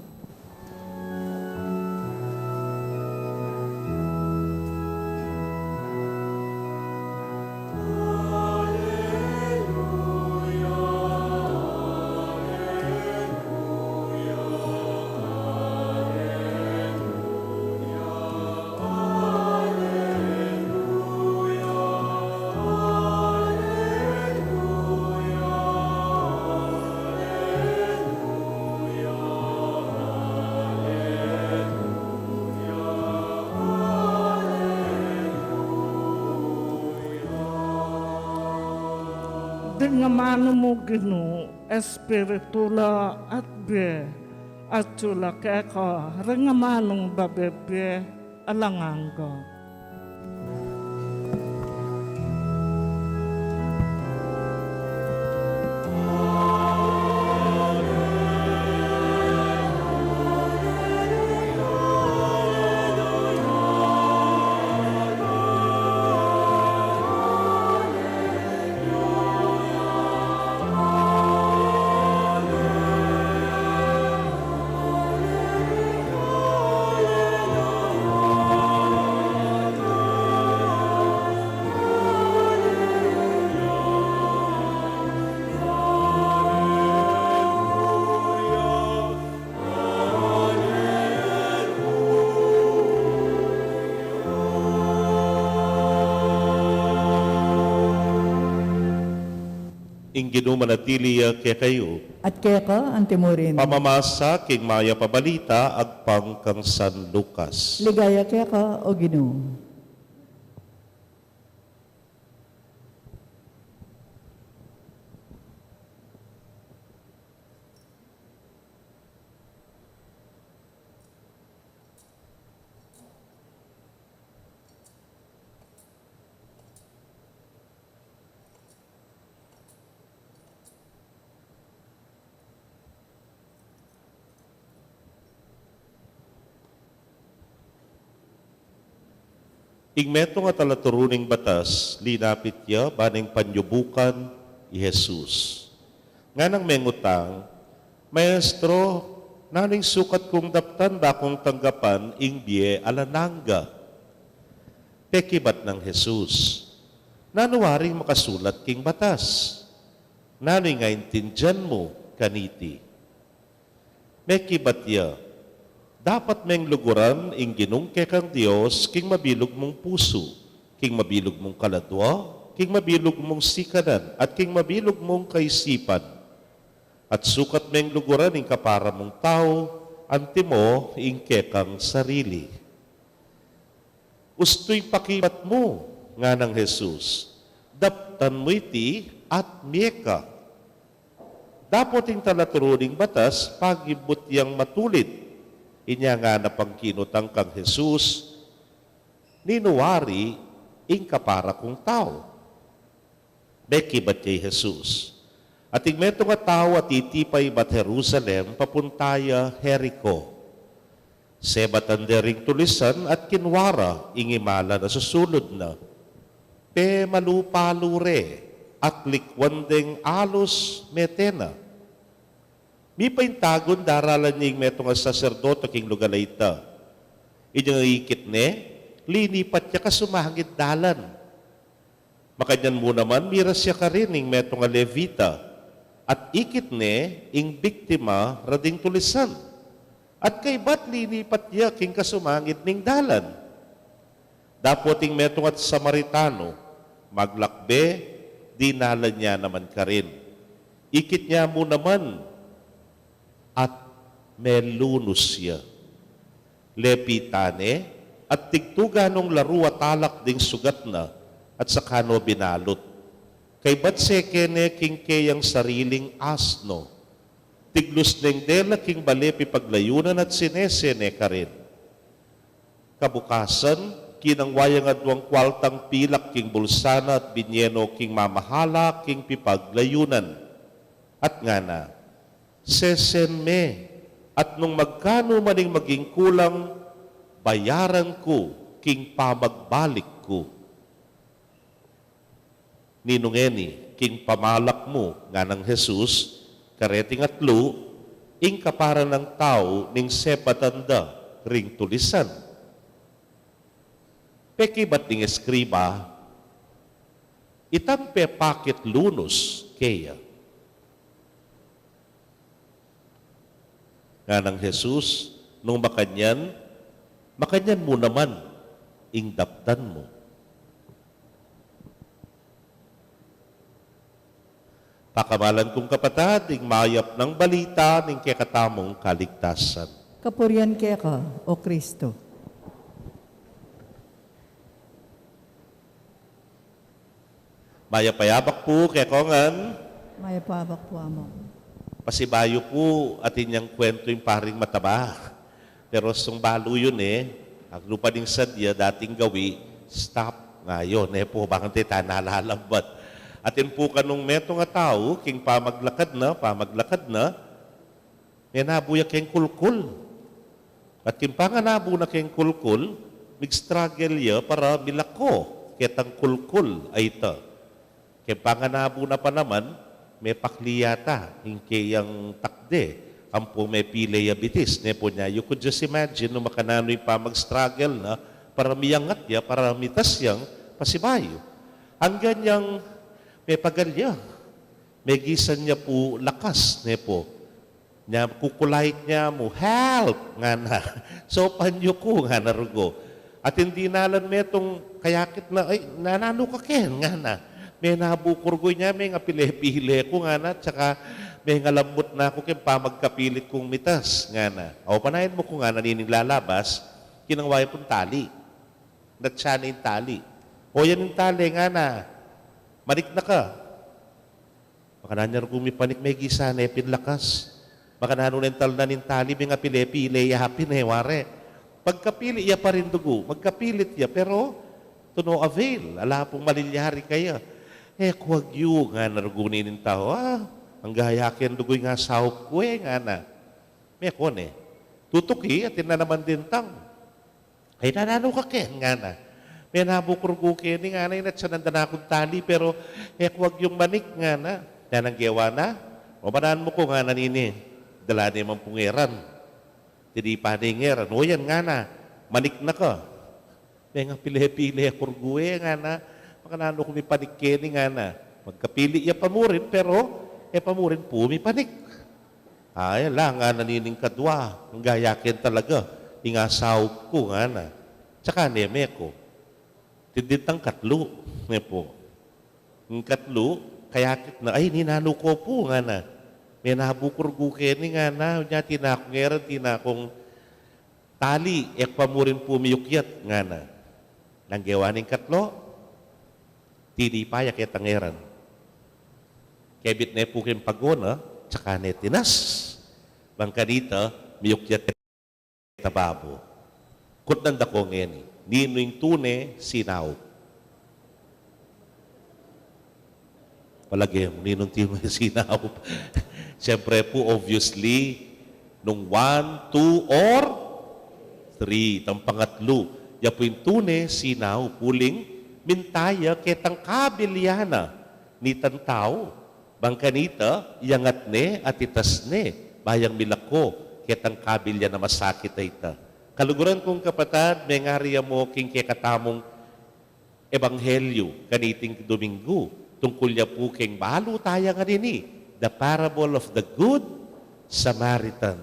Ding amanu mu Ginu, Espiritu la at bie, atyu la keka ring amanung babie alang angga. Ing Ginu manatili ya kekayu. At keka antimurin. Pamamasa king Mayap a Balita agpang kang San Lucas. Ligaya keka, O Ginu. Ing metung a talaturu ning batas, linapit ya ba ning panyubukan i Jesus. Nganang mengutang, Maestro, nanu ing sukat kung daptan da kung tanggapan ing bie alang angga? Pekibat nang Jesus, Nanu waring makasulat king batas? Nanu ing aintindian mu kaniti? Mekibat ya, Dapat meng luguran ing Ginung kekang Dios king mabilug mung pusu, king mabilug mung kaladua, king mabilug mung sikanan, at king mabilug mung kaisipan. At sukat meng luguran ing kapara mung tau, antimo ing kekang sarili. Ustu ing pakibat mu, nganang Jesus, daptan mu iti at mie ka. Dapot ing talaturu ning batas, pagibut yang matulid. Inya ngana pang kinutang kang Jesus, "Ninu wari ing kapara kung tau?" Mekibat ya i Jesus, "Ating metung a tau a titipa ibat Jerusalem, papunta ya Jerico. Sebatan de ring tulisan at kinua ra ing imalan a susulud na. Pemalupalu re at likwan deng alus mete na. Mipaintagun daralan ne ing metung a saserdote king lugal a ita. Inyang ikit ne, linipat ya kasumangid dalan. Makanyan mu naman, miras ya karin ing metung a Levita, at ikit ne ing biktima ra ding tulisan. At kaybat linipat ya king kasumangid ning dalan. Dapot ing metung at Samaritano, maglakbe, dinalan ya naman karin. Ikit ne mu naman, at melunus ya. Lepitan ne, at tigtugan nung laru at alak ding sugat na, at saka no binalut. Kaybat seke ne king keyang sariling asno. Tiglus neng dela king bale pipaglayunan at sinese ne karin. Kabukasan, kinangwa yang aduang kualtang pilak king bulsa na at binye no king mamahala king pipaglayunan. At ngana, 'Sesen me, at nung magkanu man ing maging kulang, bayaran ku king pamagbalik ku.' 'Ninu ngeni king pamalak mu?' nganang Jesus, 'Kareting atlu, ing kapara nang tau ning sebatan da ring tulisan.' Pekibat ning eskriba, 'Itang pepakit lunus keya.' Nganang Jesus, 'Nung makanyan, makanyan mu naman ing daptan mu.' Pakamalan kung kapatad, ing mayap nang balita ning kekatamung kaligtasan. Kapurian keka, O Kristo. Mayap a abak pu kekongan. Mayap a abak pu, Among. Pasibayu pu, atin yang kuwentu ing paring mataba. Pero sung balu yu ne, aglupa ding sadya, dating gawi, stop ngayu, ne pu, bakante tana lalambat. Atin pu kanung metung a tau, king pamaglakad na, pamaglakad na, menabu ya keng kulkul. At king panganabu na keng kulkul, mig-struggle ya para milako ketang kulkul a ita. King panganabu na pa naman, mepakli yata ing keyang takde, ampo mepile ya bitis, ne pu nya. You could just imagine nung makananu ing pamag-struggle na para miyangat ya, para mitas yang pasibayu. Anggang yang mepagal ya, megisan ya pu lakas, ne pu. Nya kukulait ya mu, "Help!" ngana. "Saupan yu ku," ngana rugu. Atin dinalan metung kayakit na, "Ay, nananu ka ken?" ngana. "Menabu ku rugu, inya mengapile-pile ku," ngana, "tsaka mengalamut na ku keng pamagkapilit kung mitas," ngana. "O, panayan mu ku," ngana nining lalabas, kinangwa ya pung tali. Natsa ne ing tali. "O, yan ing tali," ngana. "Manik na ka." Makananu ya rugu mipanik, megisan ne pin lakas. Makananu neng talnan ing tali, mengapile-pile ya pin e, ware. Magkapilit ya pa rin rugu, magkapilit ya, pero to no avail, ala pung malilyari kaya. "E ku agyu," ngana rugu nining tau, "a, angga ya ken rugu ing asaup ku e," ngana. Meko ne. Tutuki, atin na naman dintang. "Ay, nananu ka ken?" ngana. "Menabu ku rugu keni," ngana, "inatsanan da na kung tali, pero e ku agyung manik," ngana. Nanu nang gewa na? "O, panayan mu ku," ngana nini. Dala ne man pung eran. Tinipa ne ing eran. "O yan," ngana, "manik na ka." "Mengapile-pile ku rugu e," ngana. "Makananu ku mipanik keni?" ngana. Magkapilit ya pa mu rin, pero e pa mu rin pu mipanik. "Ay, ala," ngana nining kadwa, "angga ya ken talaga ing asaup ku," ngana. Tsaka ne meko. Tindintang katlu, ne pu. Ing katlu, kayakit na, "Ay, ninanu ko pu?" ngana. "Menabu ku rugu keni," ngana, "nya tinakung eran, tinakung tali, e ku pa mu rin pu miyukyat," ngana. Nanu nang gewa ning katlu? Tinipa ya ketang eran. Kebit ne pu keng pago na, saka ne tinas. Bang kanita, miyukyat keta babo. Kutnan da ko ngeni, ninu ing tune sinaup? Palage mu, ninung tune sinaup? Siyempre pu, obviously, nung one, two, or three. Itang pangatlu, ya pu ing tune sinaup, uling minta ya ketang kabilyan na nitang tau. Bang kanita, iyangat ne at itas ne, ba yang milako ketang kabilyan a masakit a ita. Kaluguran kung kapatad, mengari ya mu king kekatamung ebanghelyu kaniting Dominggu, tungkul ya pu keng balu taya nganini, the parable of the Good Samaritan.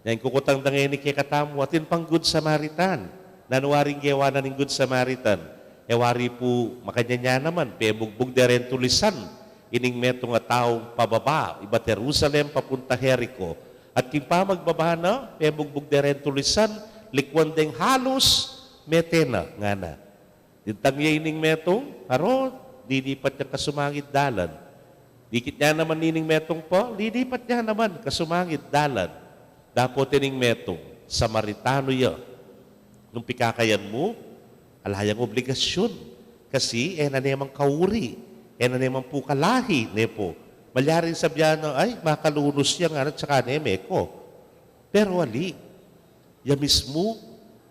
Nya ing kukutang da ngeni kekatamu, atin pang Good Samaritan. Nanu waring gewa na ning Good Samaritan? E wari pu makanyan ya naman, pemugbug de reng tulisan ining metung a taung pababa ibat Jerusalem papunta Jerico. At king pamagbaba na, pemugbug de reng tulisan, likuan deng halus, mete na, ngana. Dintang ye ining metung, aro, lilipat yang kasumangid dalan. Dikit nya naman ining metung pa, lilipat nya naman kasumangid dalan. Dapot ining metung, Samaritano ya. Nung pikakayan mu, ala yang obligasyun. Kasi e na ne man kauri, e na ne man pu kalahi, ne pu. Malyaring sabyan na, ay, makalunus ya, ngana, saka ne meko. Pero ali, ya mismu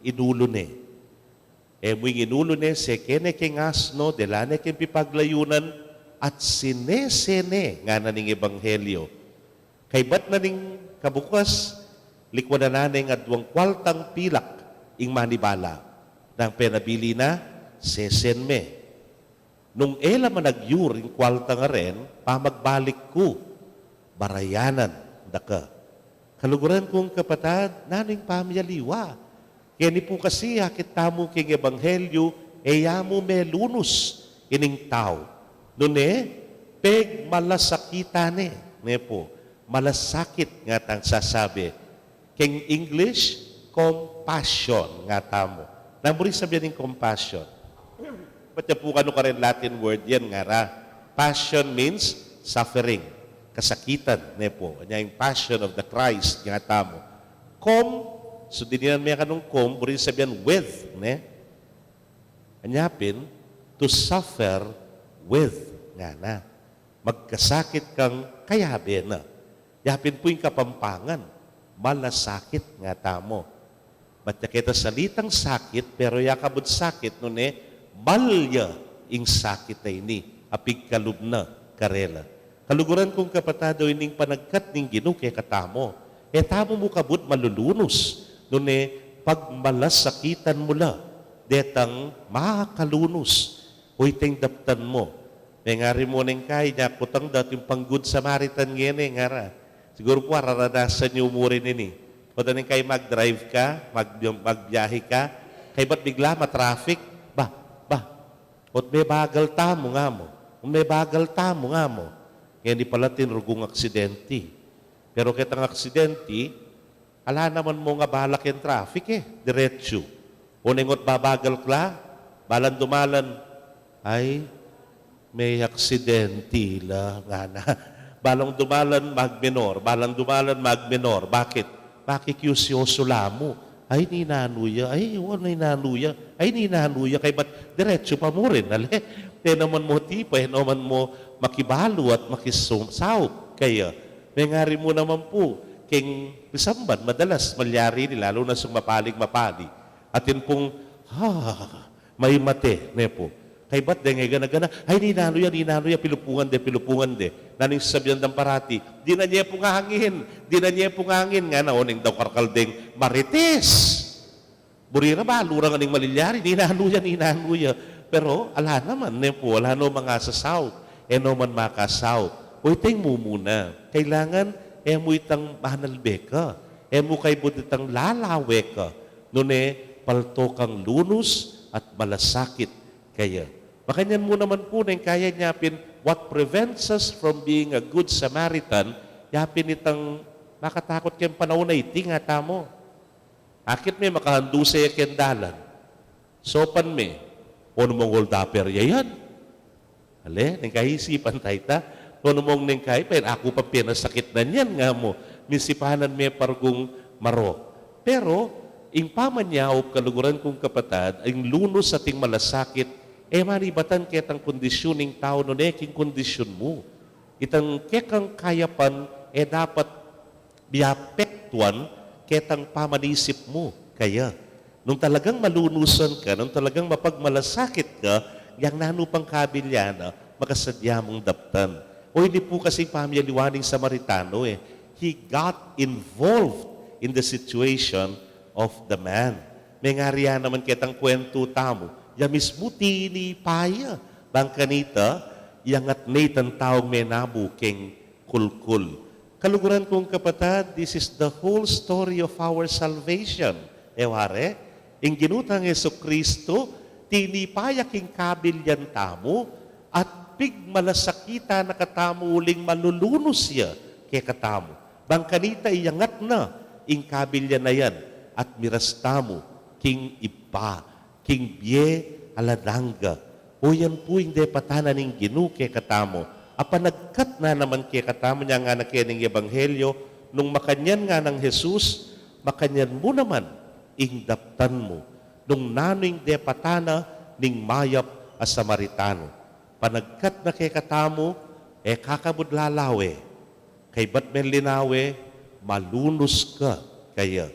inulu ne. E mu ing inulu ne, seke ne keng asno, dela ne keng pipaglayunan, at sinese ne, ngana ning ebanghelyo. Kaybat na ning kabukas, likuanan na ne ing aduang kualtang pilak ing manibala. Nang penabili na, sesen me. Nung e la man agyur ing kualtang aren, pamagbalik ku, barayanan da ka. Kaluguran kung kapatad, nanu ing pamialiwa? Keni pu kasi, akit tamu king ebanghelyu, e ya mu melunus ining tau. Nune, pegmalasakitan ne, ne pu, malasakit nga tang sasabi. Keng English, compassion nga tamu. Nanu ring sabyan ning compassion? Bat ya pu kanu karen Latin word yan, ngara. Passion means suffering, kasakitan, ne pu. Anya ing Passion of the Christ nga tamu. Com, so dininan me kanung com, buri sabyan with, ne? Anya pin, to suffer with, ngana. Magkasakit kang kayabe na. Ya pin pu ing Kapampangan, malasakit nga tamu. Bat ya keta salitang sakit, pero ya kabud sakit, nune, mal ya ing sakit a ini a pigkalub na karela. Kaluguran kung kapatad, o ining panagkat ning Ginu kekatamu, e tamu mu kabud malulunus, nune, pagmalasakitan mu la detang makalunus. Uy, teng daptan mu. Mengari mu neng kai, nya kutang da atin pang Good Samaritan ngeni, ngara. Siguru pu araranasan yu mu rin ini. Kutang neng kai, mag-drive ka, mag-, magbiyahe ka, kaybat bigla ma-traffic. Ba, ba, ot mebagal tamu nga mu. Ot mebagal tamu nga mu. Ngeni pala atin rugung aksidenti. Pero ketang aksidenti, ala naman mung abala keng traffic e, diretsu. Oneng ot babagal ka la, balang dumalan, ay, me-aksidenti la, ngana. Balang dumalan, magmenor, balang dumalan, magmenor. Bakit? Makikiusyosu la mu. Ay, ninanu ya, ay, wa, ninanu ya, ay, ninanu ya, kaybat diretsu pa mu rin, ale? E naman mu tipa, e naman mu makibalu at makisum-, saup kaya. Mengari mu naman pu, keng pisamban, madalas malyari ini, lalu na sung mapaling mapali. Atin pung, ha, maimate, ne pu. Kaybat deng e gana-gana, ay, ninanu ya, ninanu ya, pilupungan de, pilupungan de. Nanu ing sasabyan dang parati, dinan ye pung angin, dinan ye pung angin, ngana, oneng daw karakal deng marites. Buri ra balu ra ngan ing malilyari, ninanu ya, ninanu ya. Pero ala naman, ne pu, ala no man masasaup, e no man makasaup. Uy, teng mumuna, kailangan e mu itang manalbe ka, e mu kaibud itang lalawe ka, nune palto kang lunus at malasakit kaya. Makanyan mu naman pu neng kaya, nya pin, what prevents us from being a good Samaritan, ya pin itang makatakut keng panaun a iti nga tamu. Akit me makahanduse ya keng dalan. Saupan me, o, nung mangol daper ya yan. Ale, neng kaisipan taya ita, Nung mung neng kai pa, aku pa pin nasakit na niyan nga mu. Misipanan me pargong marok. Pero, ing pamanyaup, kaluguran kung kapatad, ing lunus ating malasakit, e manibatan ketang kondisyun ning tau nune king kondisyun mu. Itang kekang kayapan, e dapat biapektuan ketang pamanisip mu kaya. Nung talagang malunusan ka, nung talagang mapagmalasakit ka, yang nanu pang kabilyan na, makasadya mung daptan. O ini pu kasi pamyaliwa ning Samaritano e. He got involved in the situation of the man. Mengari ya naman ketang kwentu tamu. Ya mismu tinipa ya. Bang kanita, iyangat ne itang taung menabu keng kulkul. Kaluguran kung kapatad, this is the whole story of our salvation. E ware, ing Ginu tang Jesucristo, tinipa ya king kabilyan tamu, at pigmalasakitan na katamu uling malulunus ya kekatamu. Bang kanita iyangat na ing kabilyan a yan, at miras tamu king Ibpa, king bie alang angga. O yan pu ing depatan na ning Ginu kekatamu. Apanagkat na naman kekatamu, nya ngana keni ning Ebanghelyo, nung makanyan nganang Jesus, makanyan mu naman ing daptan mu, nung nanu ing depatan na ning mayap a Samaritano. Panagkat na kekatamu, e ka kabud lalawe. Kaybat men linawe, malunus ka kaya.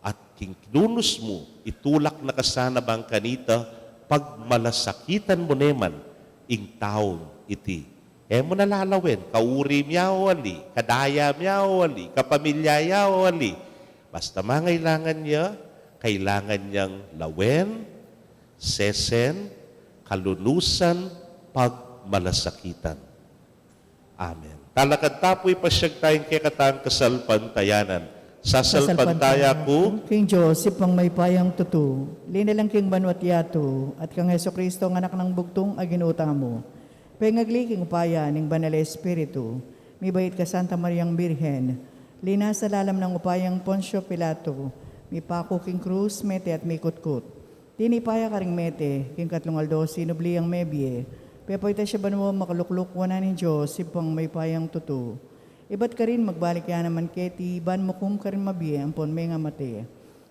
At king lunus mu, itulak na ka sana bang kanita, pagmalasakitan mu ne man ing taung iti. E mu na lalawen, kauring mia o ali, kadaya mia o ali, kapamilya ya o ali. Basta mangailangan ya, kailangan yang lawen, sesen, kalunusan, pagmalasakitan. Amen. Talakad ta pu, ipasyag taya ing kekatang kasalpantayanan. Sasalpantaya ku king Dios, Ibpang mayupayang tutu, linalang king banua't yatu, at kang Jesucristo, a Anak nang bugtung a Ginu tamu. Pengagli king upaya ning Banal a Espiritu, mibait kang Santa Mariang Birhen, linasa lalam nang upayang Poncio Pilato, mipaku king krus, mete at mikutkut. Tinipa ya karing mete, king katlung aldo sinubli yang mebie, pepaitas ya banua, makalukluk wanan ning Dios, Ibpang mayupayang tutu. Ibat karin magbalik ya naman keti, ban mukum karing mabie ampon mengamate.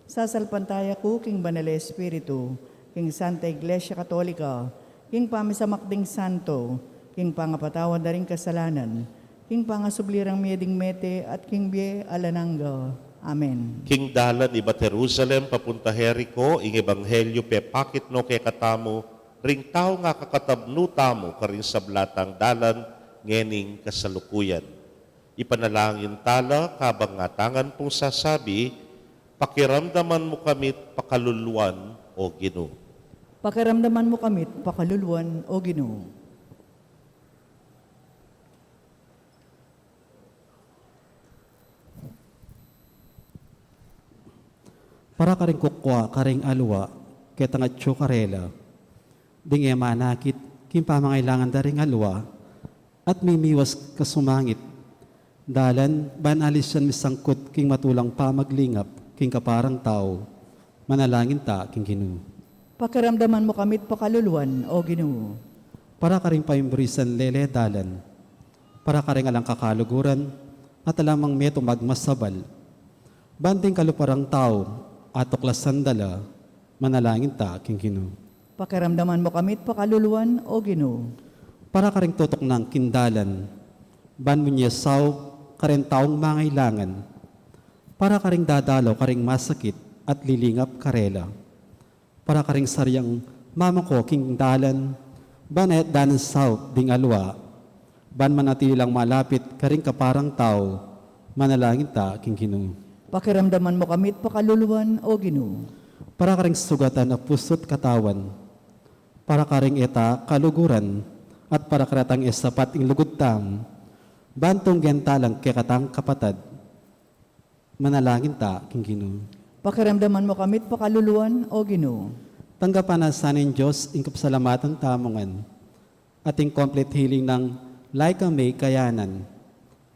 Sasalpantaya ku king Banal a Espiritu, king Santa Iglesia Katolika, king pamisamak ding santo, king pangapatawad da ring kasalanan, king pangasubli rang mie ding mete, at king bie alang angga. Amen. King dalan ibat Jerusalem papunta Jerico, ing ebanghelyu pepakit no kekatamu, ring taung akakatabnu tamu karing sabla tang dalan ngening kasalukuyan. Ipanalangin tala kabang atangan pung sasabi, "Pakiramdaman mu kami't pakaluluan, O Ginu." Pakiramdaman mu kami't pakaluluan, O Ginu. Para karing kukua karing alua, ketang atyu karela ding e manakit king pamangailangan da ring alua, at mimiwas kasumangit dalan ban alisan misangkut king matulang pamaglingap king kaparang tau, manalangin ta king Ginu. Pakiramdaman mu kami't pakaluluan, O Ginu. Para karing paimbrisan lele dalan, para karing alang kakaluguran, at alang mang metung magmasabal, ban ding kalupa rang tau atuklasan da la, manalangin ta king Ginu. Pakiramdaman mu kami't pakaluluan, O Ginu. Para karing tutuknang king dalan, ban munye saup kareng taung mangailangan, para karing dadalaw karing masakit at lilingap karela, para karing saryang mamako king dalan, ban ayat da nang saup ding alua, ban manatili lang malapit karing kaparang tau, manalangin ta king Ginu. Pakiramdaman mu kami't pakaluluan, O Ginu. Para karing sugatan a pusu't katawan, para karing e ta kaluguran, at para karetang e sapat ing lugud tamu, ban tunggen ta lang kekatang kapatad, manalangin ta king Ginu. Pakiramdaman mu kami't pakaluluan, O Ginu. Tanggapan na sa ning Dios ing kapasalamatan tamu ngan, at ing complete healing nang Laika May Kayanan,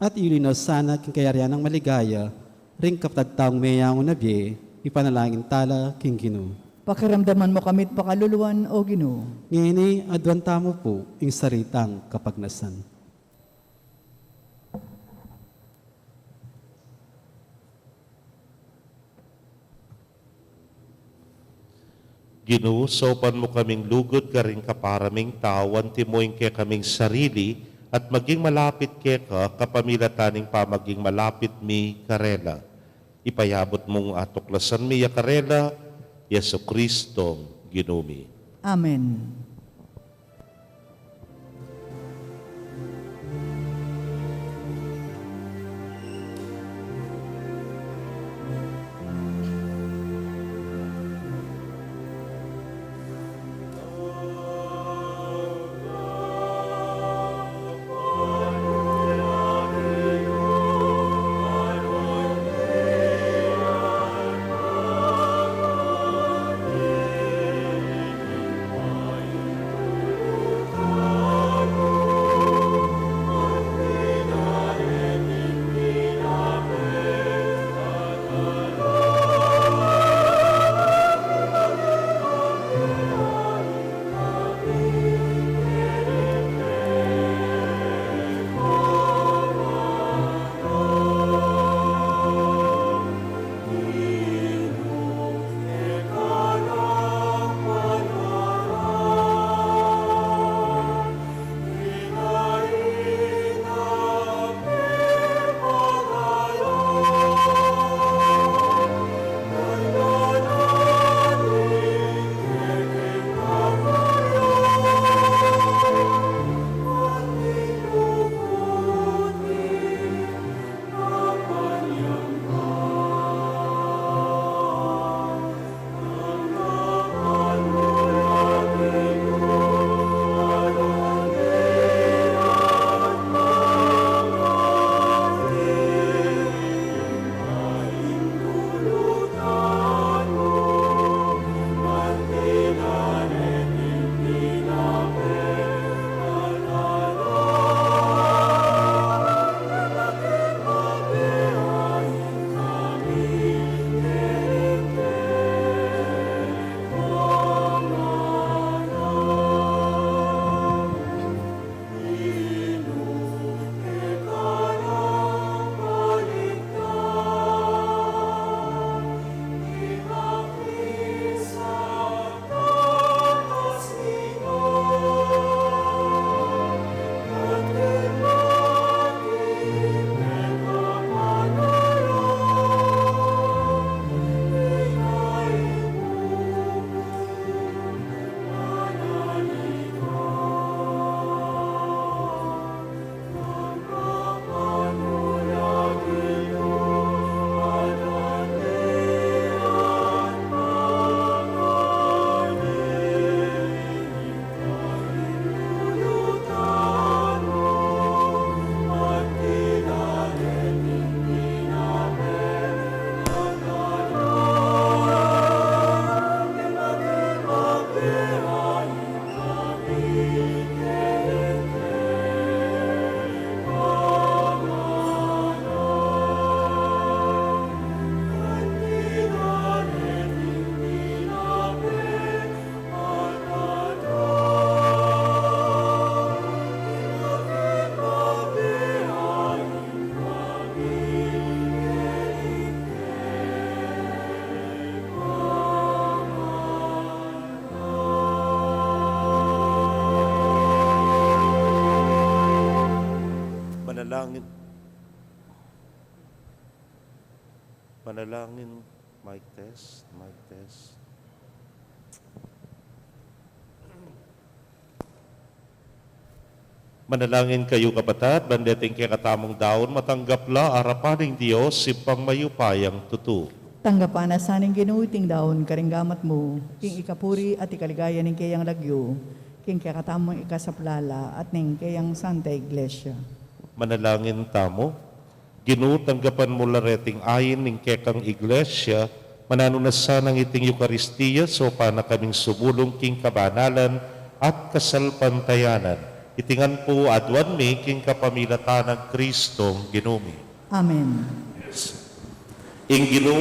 at iyuli na sana king kayarian nang maligaya ring kapatad tang meyangu na bie, ipanalangin ta la king Ginu. Pakiramdaman mu kami't pakaluluan, O Ginu. Ngeni, aduan tamu pu ing sarili tang kapagnasan. Ginu, saupan mu kaming lugud karing kapara ming tau, anti mu ing kekaming sarili, at maging malapit keka kapamilatan ning pamaging malapit mi karela. Ipayabut mung atuklasan mi ya karela, Jesucristo, Ginu mi. Amen. Manalangin. Manalangin. Mic test, mic test. Manalangin kayu, kapatad, ban deting kekatamung daun matanggap la arapan ning Dios, Ibpang mayupayang tutu. Tanggapan na sa ning Ginu iting daun karing gamat mu, king ikapuri at ikaligaya ning keyang lagyu, king kekatamung ikasaplala at ning keyang Santa Iglesia. Manalangin tamu. Ginu, tanggapan mu la reting ain ning kekang Iglesia, mananu na sanang iting Eukaristia, saupan na kaming sumulung king kabanalan at kasalpantayanan. Iti ngan pu aduan mi king kapamilatan nang Kristong Ginu mi. Amen. Ing Ginu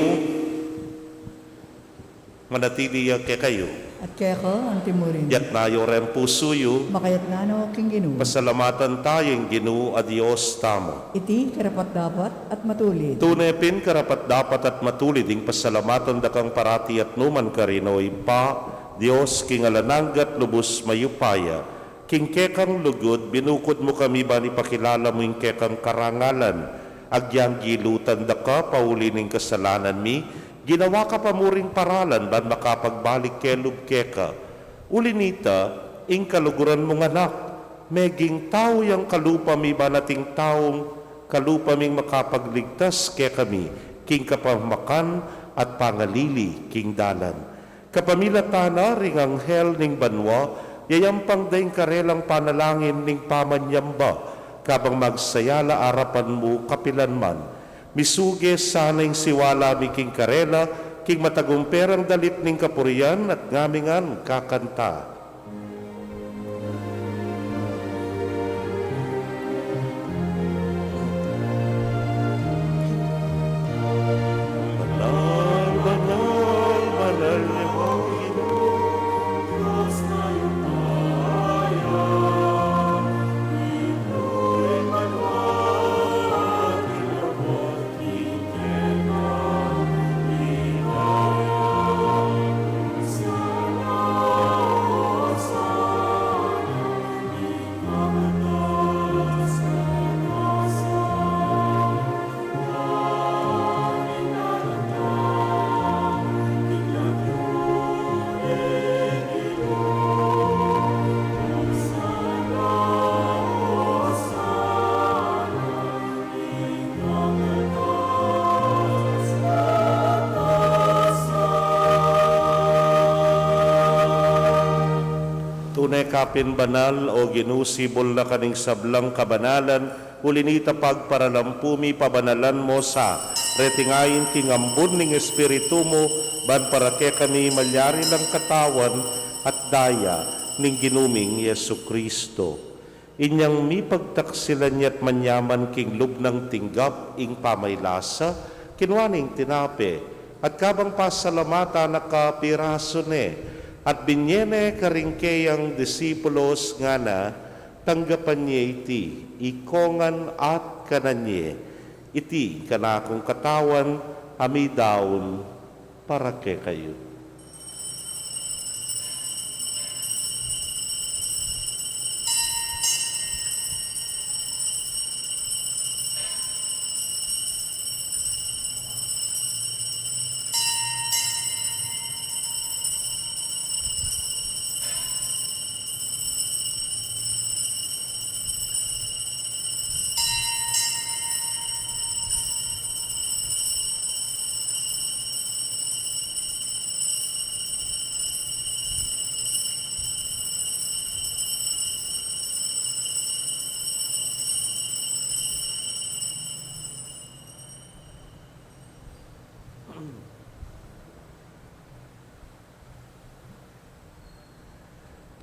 manatili ya kekayu. At keka anti murin. Iyatas yu reng pusu yu. Makayatas no king Ginu. Pasalamatan taya ing Ginu a Dios tamu. Iti karapat-dapat at matulid. Tune pin karapat-dapat at matulid ing pasalamatan da kang parati at nukarin man, O Ibpa, Dios, king alang angga at lubus mayupaya, king kekang lugud binukud mu kami ban ipakilala mu ing kekang karangalan. Agyang gilutan da ka pauli ning kasalanan mi, ginawa ka pa muring paralan ban makapagbalik kelub keka. Uli na nita, ing kaluguran mung Anak, meging tau yang kalupa mi ban ating taung kalupa ming makapagligtas kekami king kapamakan at pangalili king dalan. Kapamilatan na ring anghel ning banua, yayampang da ing karelang panalangin ning pamanyamba, kabang magsaya la arapan mu kapilan man. Misuge sana ing siwala mi king karela, king matagumpe rang dalit ning kapurian at ngamingan kakanta. Banal, banal, banal ya Ginu. Tune ka pin banal, o Ginu, sibul na ka ning sablang kabanalan, uli na nita pagparalampu mi pabanalan mu sa reting ain king ambun ning Espiritu mu, ban para kekami malyari lang katawan at daya ning Ginu ming Jesucristo. Inyang mipagtaksilan ya't manyaman king lub nang tinggap ing pamaylasa, kinua ne ing tinape, at kabang pasalamatan na ka pirasu ne, at binye ne karing keyang disipulos ngana, tanggapan ye iti, ikongan at kanan ye, iti kanakung katawan, a midaun para kekayu.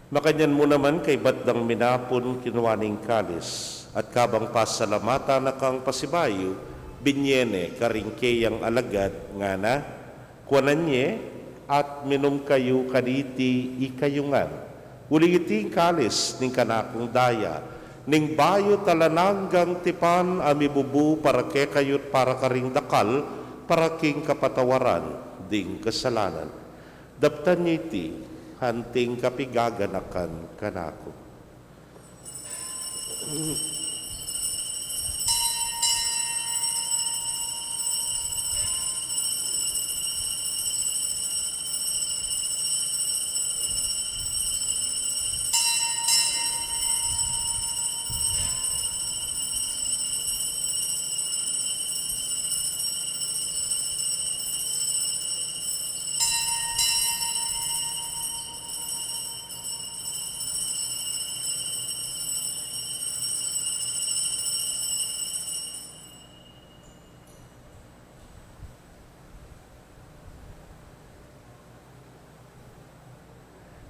Makanyan mu naman kaybat dang minapun, kinua ne ing kalis, at kabang pasalamatan na kang pasibayu, binye ne karing keyang alagad, ngana, kuanan ye, at minum kayu kaniti ikayu ngan. Uling iti ing kalis ning kanakung daya, ning bayu at alang anggang tipan a mibubu para kekayu't para karing dakal, para king kapatawaran ding kasalanan. Daptan ye iti, anting kapigaganakan kanaku.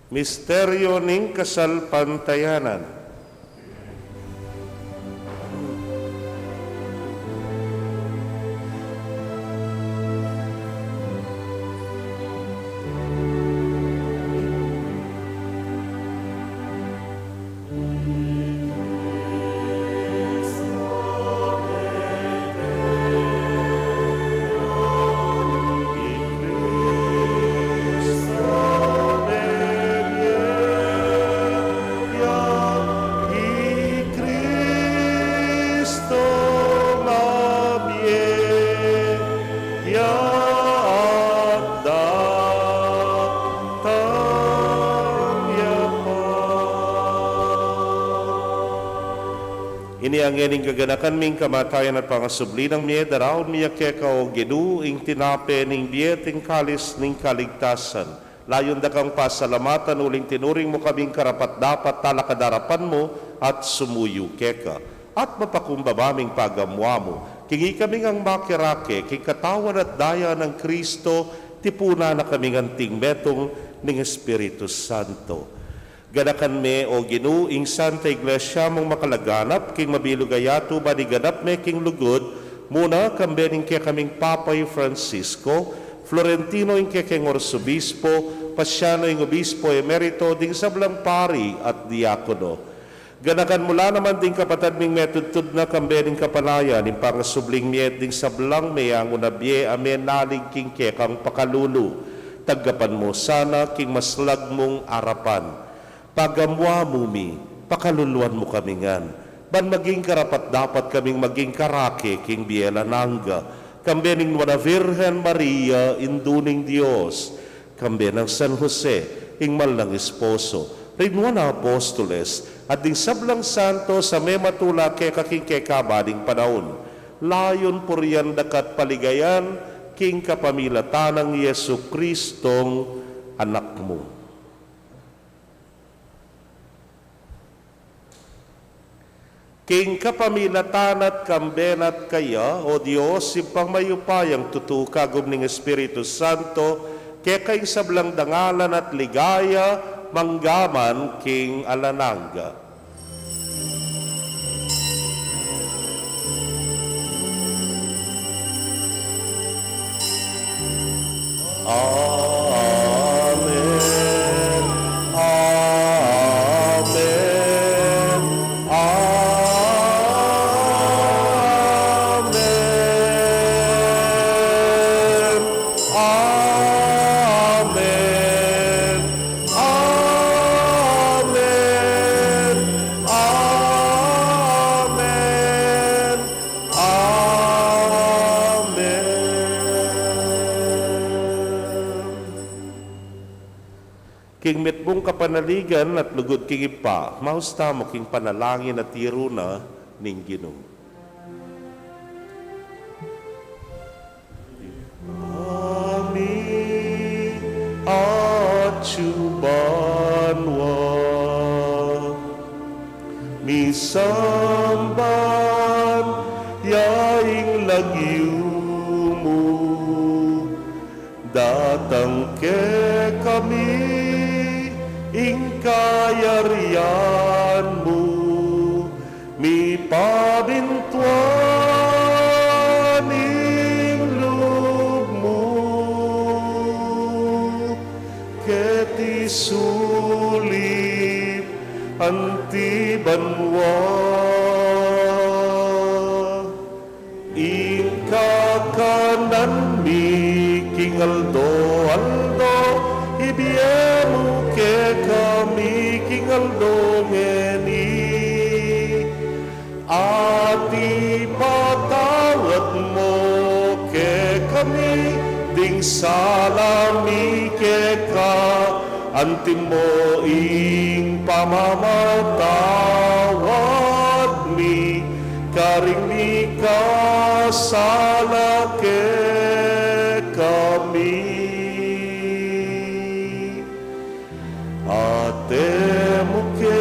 Misteryo ning kasalpantayanan. Inya ngening gaganakan mi ing kamatayan at pangasubli nang mie, daraun mi keka, O Ginu, ing tinape ning bie at ing kalis ning kaligtasan. Layun da kang pasalamatan uling tinuring mu kaming karapat-dapat talakad king arapan mu at sumuyu keka. At mapakumbaba ming pagamuan mu, king ikami ngang makirake king katawan at daya nang Kristo, tipunan na kaming anting metung ning Espiritu Santo. Ganakan me, O Ginu, ing Santa Iglesia mung makalaganap king mabilug a yatu, ban iganap me king lugud, muna kambe ning kekaming Papa i Francisco, Florentino ing kekeng Arsobispo, Pasiano ing Obispo Emerito, ding sablang pari at diakono. Ganakan mu la naman ding kapatad ming metudtud na kambe ning kapanayan ning pangasubling mie, ding sablang meangu na bie a menalig king kekang pakalulu. Tanggapan mu sana king maslag mung arapan. Pagamuan mu mi, pakaluluan mu kami ngan, ban maging karapat-dapat kaming maging karake king bie alang angga, kambe ning Nuan a Virgen Maria, Indu ning Dios, kambe nang San Jose, ing mal nang esposo, ring nuan a apostoles, at ding sablang santos a mematula keka king kekaban ning panaun. Layun purian da ka at paligayan king kapamilatan nang Jesucristong Anak mu. King kapamilatan na at kambe na at kaya, O Dios, Ibpang mayupayang tutu, kagum ning Espiritu Santo, keka ing sablang dangalan at ligaya, mangga man king alang angga. Amen. Amen. Amen. Amen. Amen. Amen. Amen. King mitmung kapanaligan at lugud king Ibpa, maus tamu king panalangin a tiru na ning Ginu. Ibpa mi, atsu ka banua, misamban ya ing lagyu mu, datang kekami ing kayarian mu, mipamintuan ing lub mu keti sulip anti banua. Ing kakanan mi king aldo-aldo ibie mu kekami king aldo ngeni, at ipatawad mu kekami ding sala mi keka, anti mu ing pamamatawad mi karing mikasala kekami. At e mu ke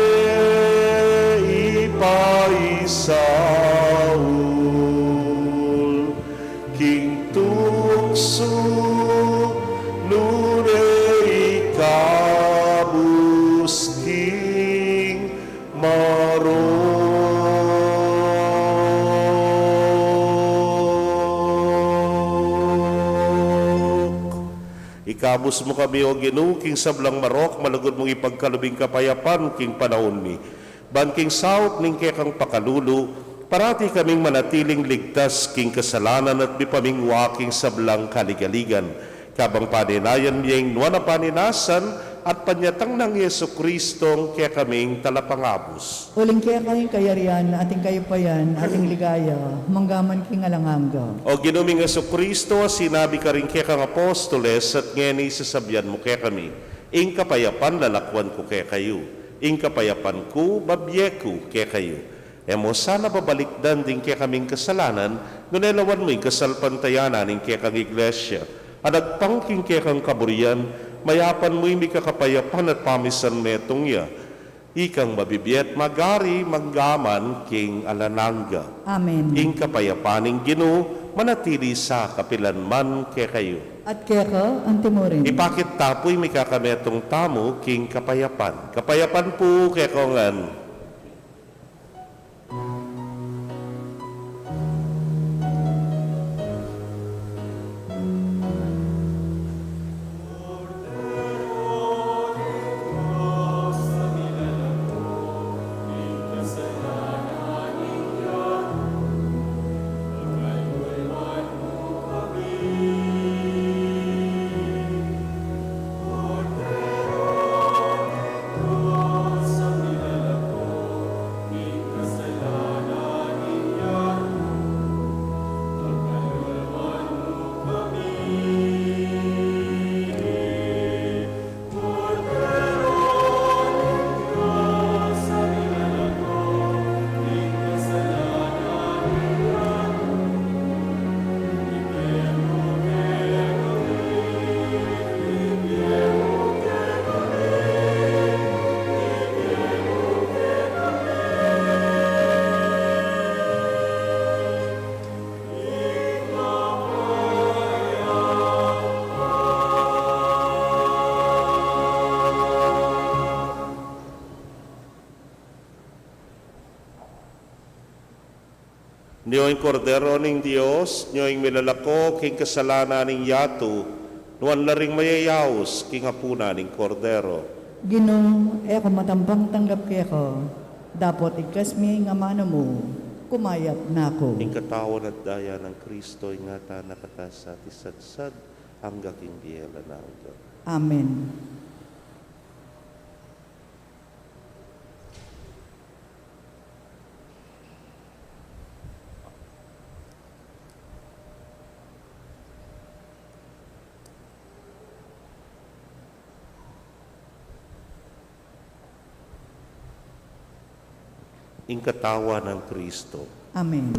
ipaisaul king tuksu, nune ikabus king marok. Ikabus mu kami, O Ginu, king sablang marok, malugud mung ipagkalub ing kapayapan king panaun mi. Ban king saup ning kekang pakalulu, parati kaming manatiling ligtas king kasalanan at mipamingwa king sablang kaligaligan. Kabang panenayan mi ing nuan a paninasan at panyatang nang Jesucristong kekaming Talapangabus. Uling keka ing kayarian, at ing kayupayan, at ing ligaya, mangga man king alang angga. O Ginu ming Jesucristo, sinabi karing kekang apostoles, at ngeni sasabian mu kekami, ing kapayapan lalakwan ku kekayu, ing kapayapan ku babie ku kekayu. E mu sana babalikdan ding kekaming kasalanan, nune lawan mu ing kasalpantayanan ning kekang Iglesia, at agpang king kekang kaburian, mayapan mu ing mikakapayapan at pamisan metung ya. Ikang mabibie at magari mangga man king alang angga. Amen. Ing kapayapan ning Ginu manatili sa kapilan man kekayu. At keka antimurin. Ipakit ta pu ing mikakametung tamu king kapayapan. Kapayapan pu kekayu ngan. Nyo ing Kordero ning Dios, nyo ing milalako king kasalanan ning yatu, nuan la ring mayayaus king apunan ning Kordero. Ginu, e ku matampang tanggap keka, dapot igkas me ing amanu mu, kumayap na ku. Ing katawan at daya nang Kristo, ingatan na katamu at isagsag angga king bie alang angga. Amen. Ing katawan nang Kristo. Amen.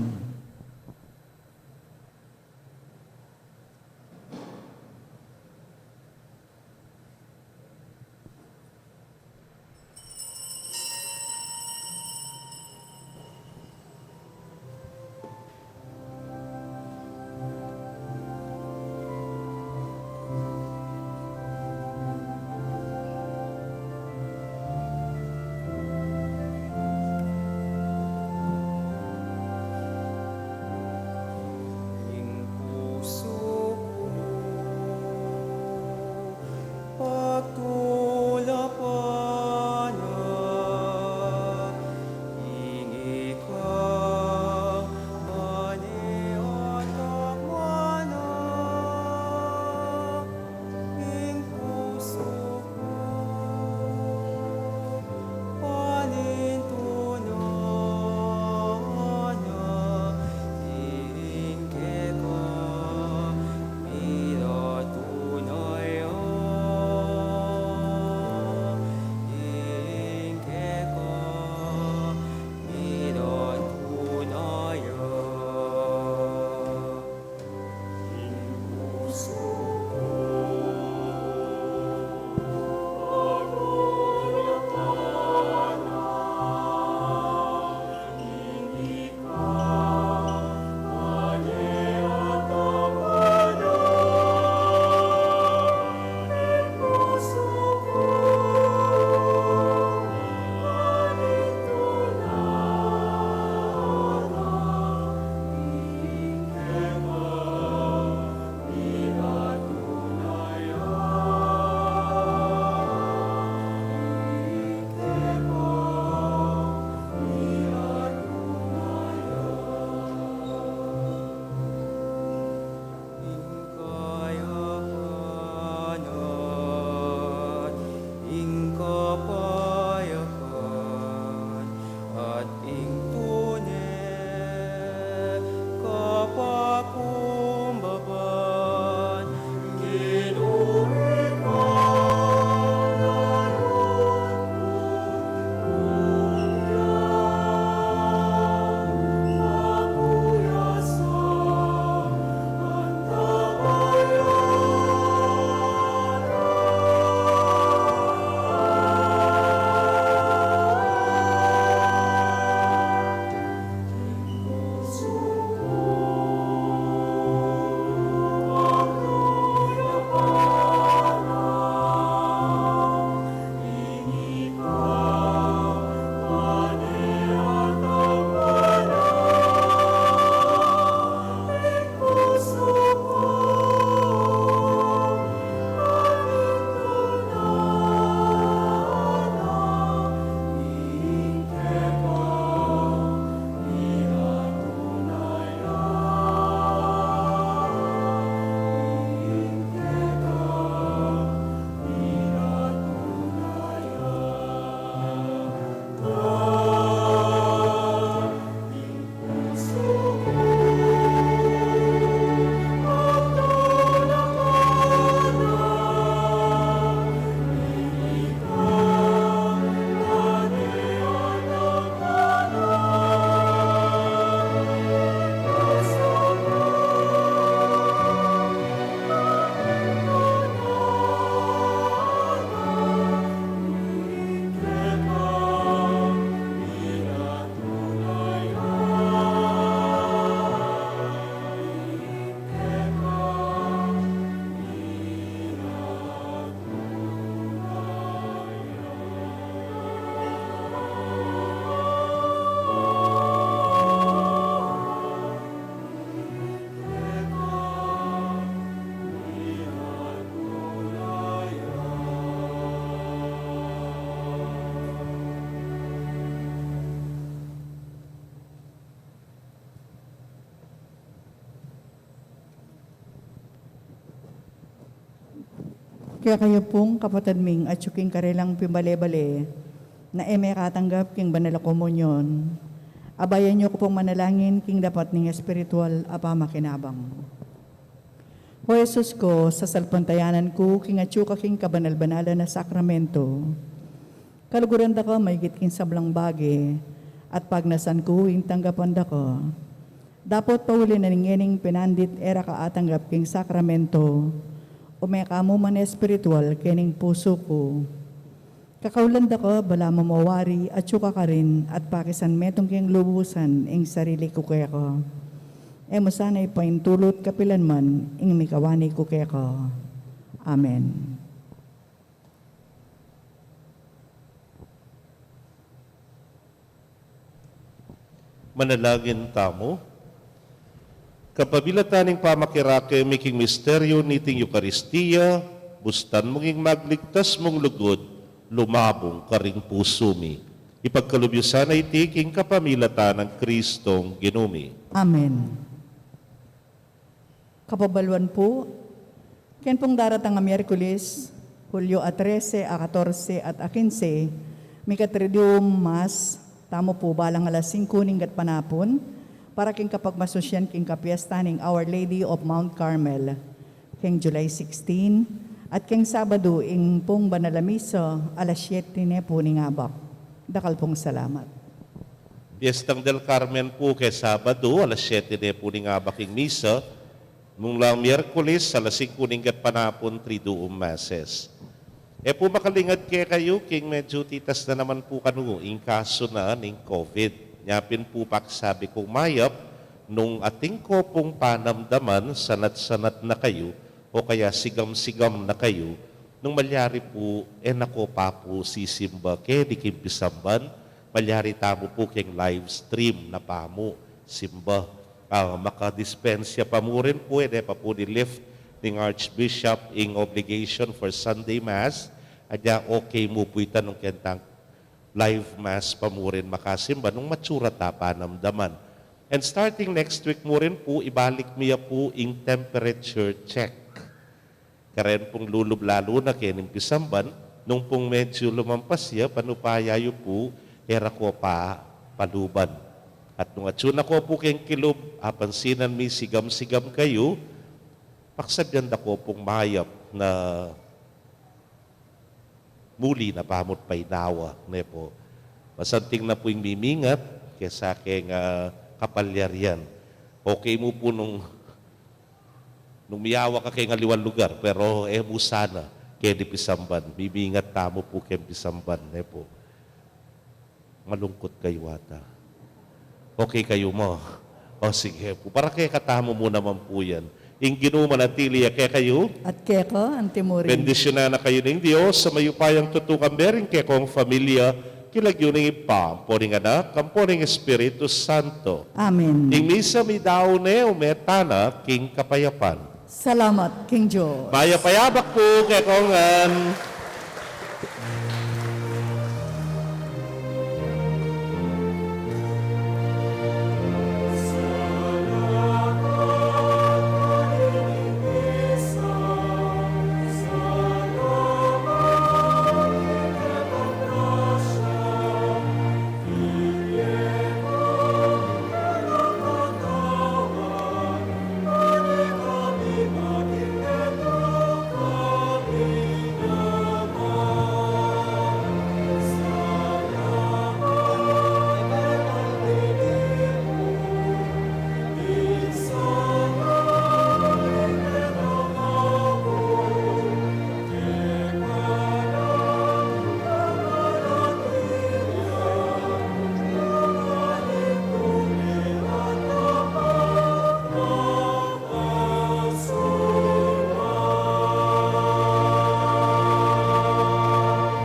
Kekayu pung kapatad ming atyu king karelang pimbale-bale, na e mekatanggap king banal a komunyon, abayan yu ku pung manalangin king dapat ning espiritual a pamakinabang. O Jesus ku, sasalpantayanan ku king atyu ka king kabanal-banalan a sakramento. Kaluguran da ka maigit king sablang bage, at pagnasan ku ing tanggapan da ka. Dapot pauli na ning ngening pinandit e ra ka atanggap king sakramento, ume ka mu man espiritual kening pusu ku. Kakaulan da ka balamu mawari atyu ka karin at pakisan metung king lubusan ing sarili ku keka. E mu sana ipaintulut kapilan man ing mikawani ku keka. Amen. Manalangin tamu. Kapamilatan ning pamakirake mi king misteryu niting Eukaristia, bustan mung ing magligtas mung lugud lumabung karing pusu mi. Ipagkalub yu sana iti king kapamilatan nang Kristong Ginu mi. Amen. Kapabaluan pu, ken pung daratang a Miyerkules, Hulyo a trese, a katorse, at a kinse, mika Triduum Mass, tamu pu balang alas singku ning gatpanapun, para king kapagmasusian king kapiesta ning Our Lady of Mount Carmel, king July sixteen, at king Sabadu ing pung banal a misa, alas siyete ne pu ning abak. Dakal pung salamat. Piestang del Carmen pu ke Sabadu, alas siyete ne pu ning abak ing misa, nung lang Miyerkules, alas singku ning gatpanapun, Triduum Masses. E pu makalingad kekayu, king medyu titas na naman pu kanu ing kasu na ning COVID. Nya pin pu pakisabi kung mayap, nung atin ko pung panamdaman, sanat-sanat na kayu, o kaya sigam-sigam na kayu, nung malyari pu, e na ko pa pu sisimba keni king pisamban, malyari tamu pu keng live stream na pamu simba. Ah, makadispensa pa mu rin pu, e de pa pu ni-lift ning Archbishop ing obligation for Sunday Mass. Anya okay mu pu ita nung keng tang live Mass pa mu rin makasimba nung matsura ta panamdaman. And starting next week mu rin pu, ibalik mi ya pu ing temperature check. Karen pung lulub lalu na kening pisamban, nung pung medyu lumampas ya, panupaya yu pu, e ra ko pa paluban. At nung atsu na ko pu keng kilub, apansinan mi sigam-sigam kayu, paksabian da ko pung mayap na muli na pamut painawa, ne pu. Masanting na pu ing mimingat kesa keng, ah, kapalyarian. Okay mu pu nung, nung miyawa ka keng aliwang lugar, pero e mu sana keni pisamban. Mimingat tamu pu keng pisamban, ne pu. Malungkut kayu ata. Okay kayu mu? O, sige pu. Para kekatamu mu naman pu yan. Ing Ginu manatili ya kekayu. At keka anti mu rin. Bendisyunan na kayu ning Dios a mayupayang tutu, kambe ring kekong familia, king lagyu ning Ibpa, ampo ning Anak, ampo ning Espiritu Santo. Amen. Ing misa midaun ne, ume tana king kapayapan. Salamat king Dios. Mayap a abak pu kekongan.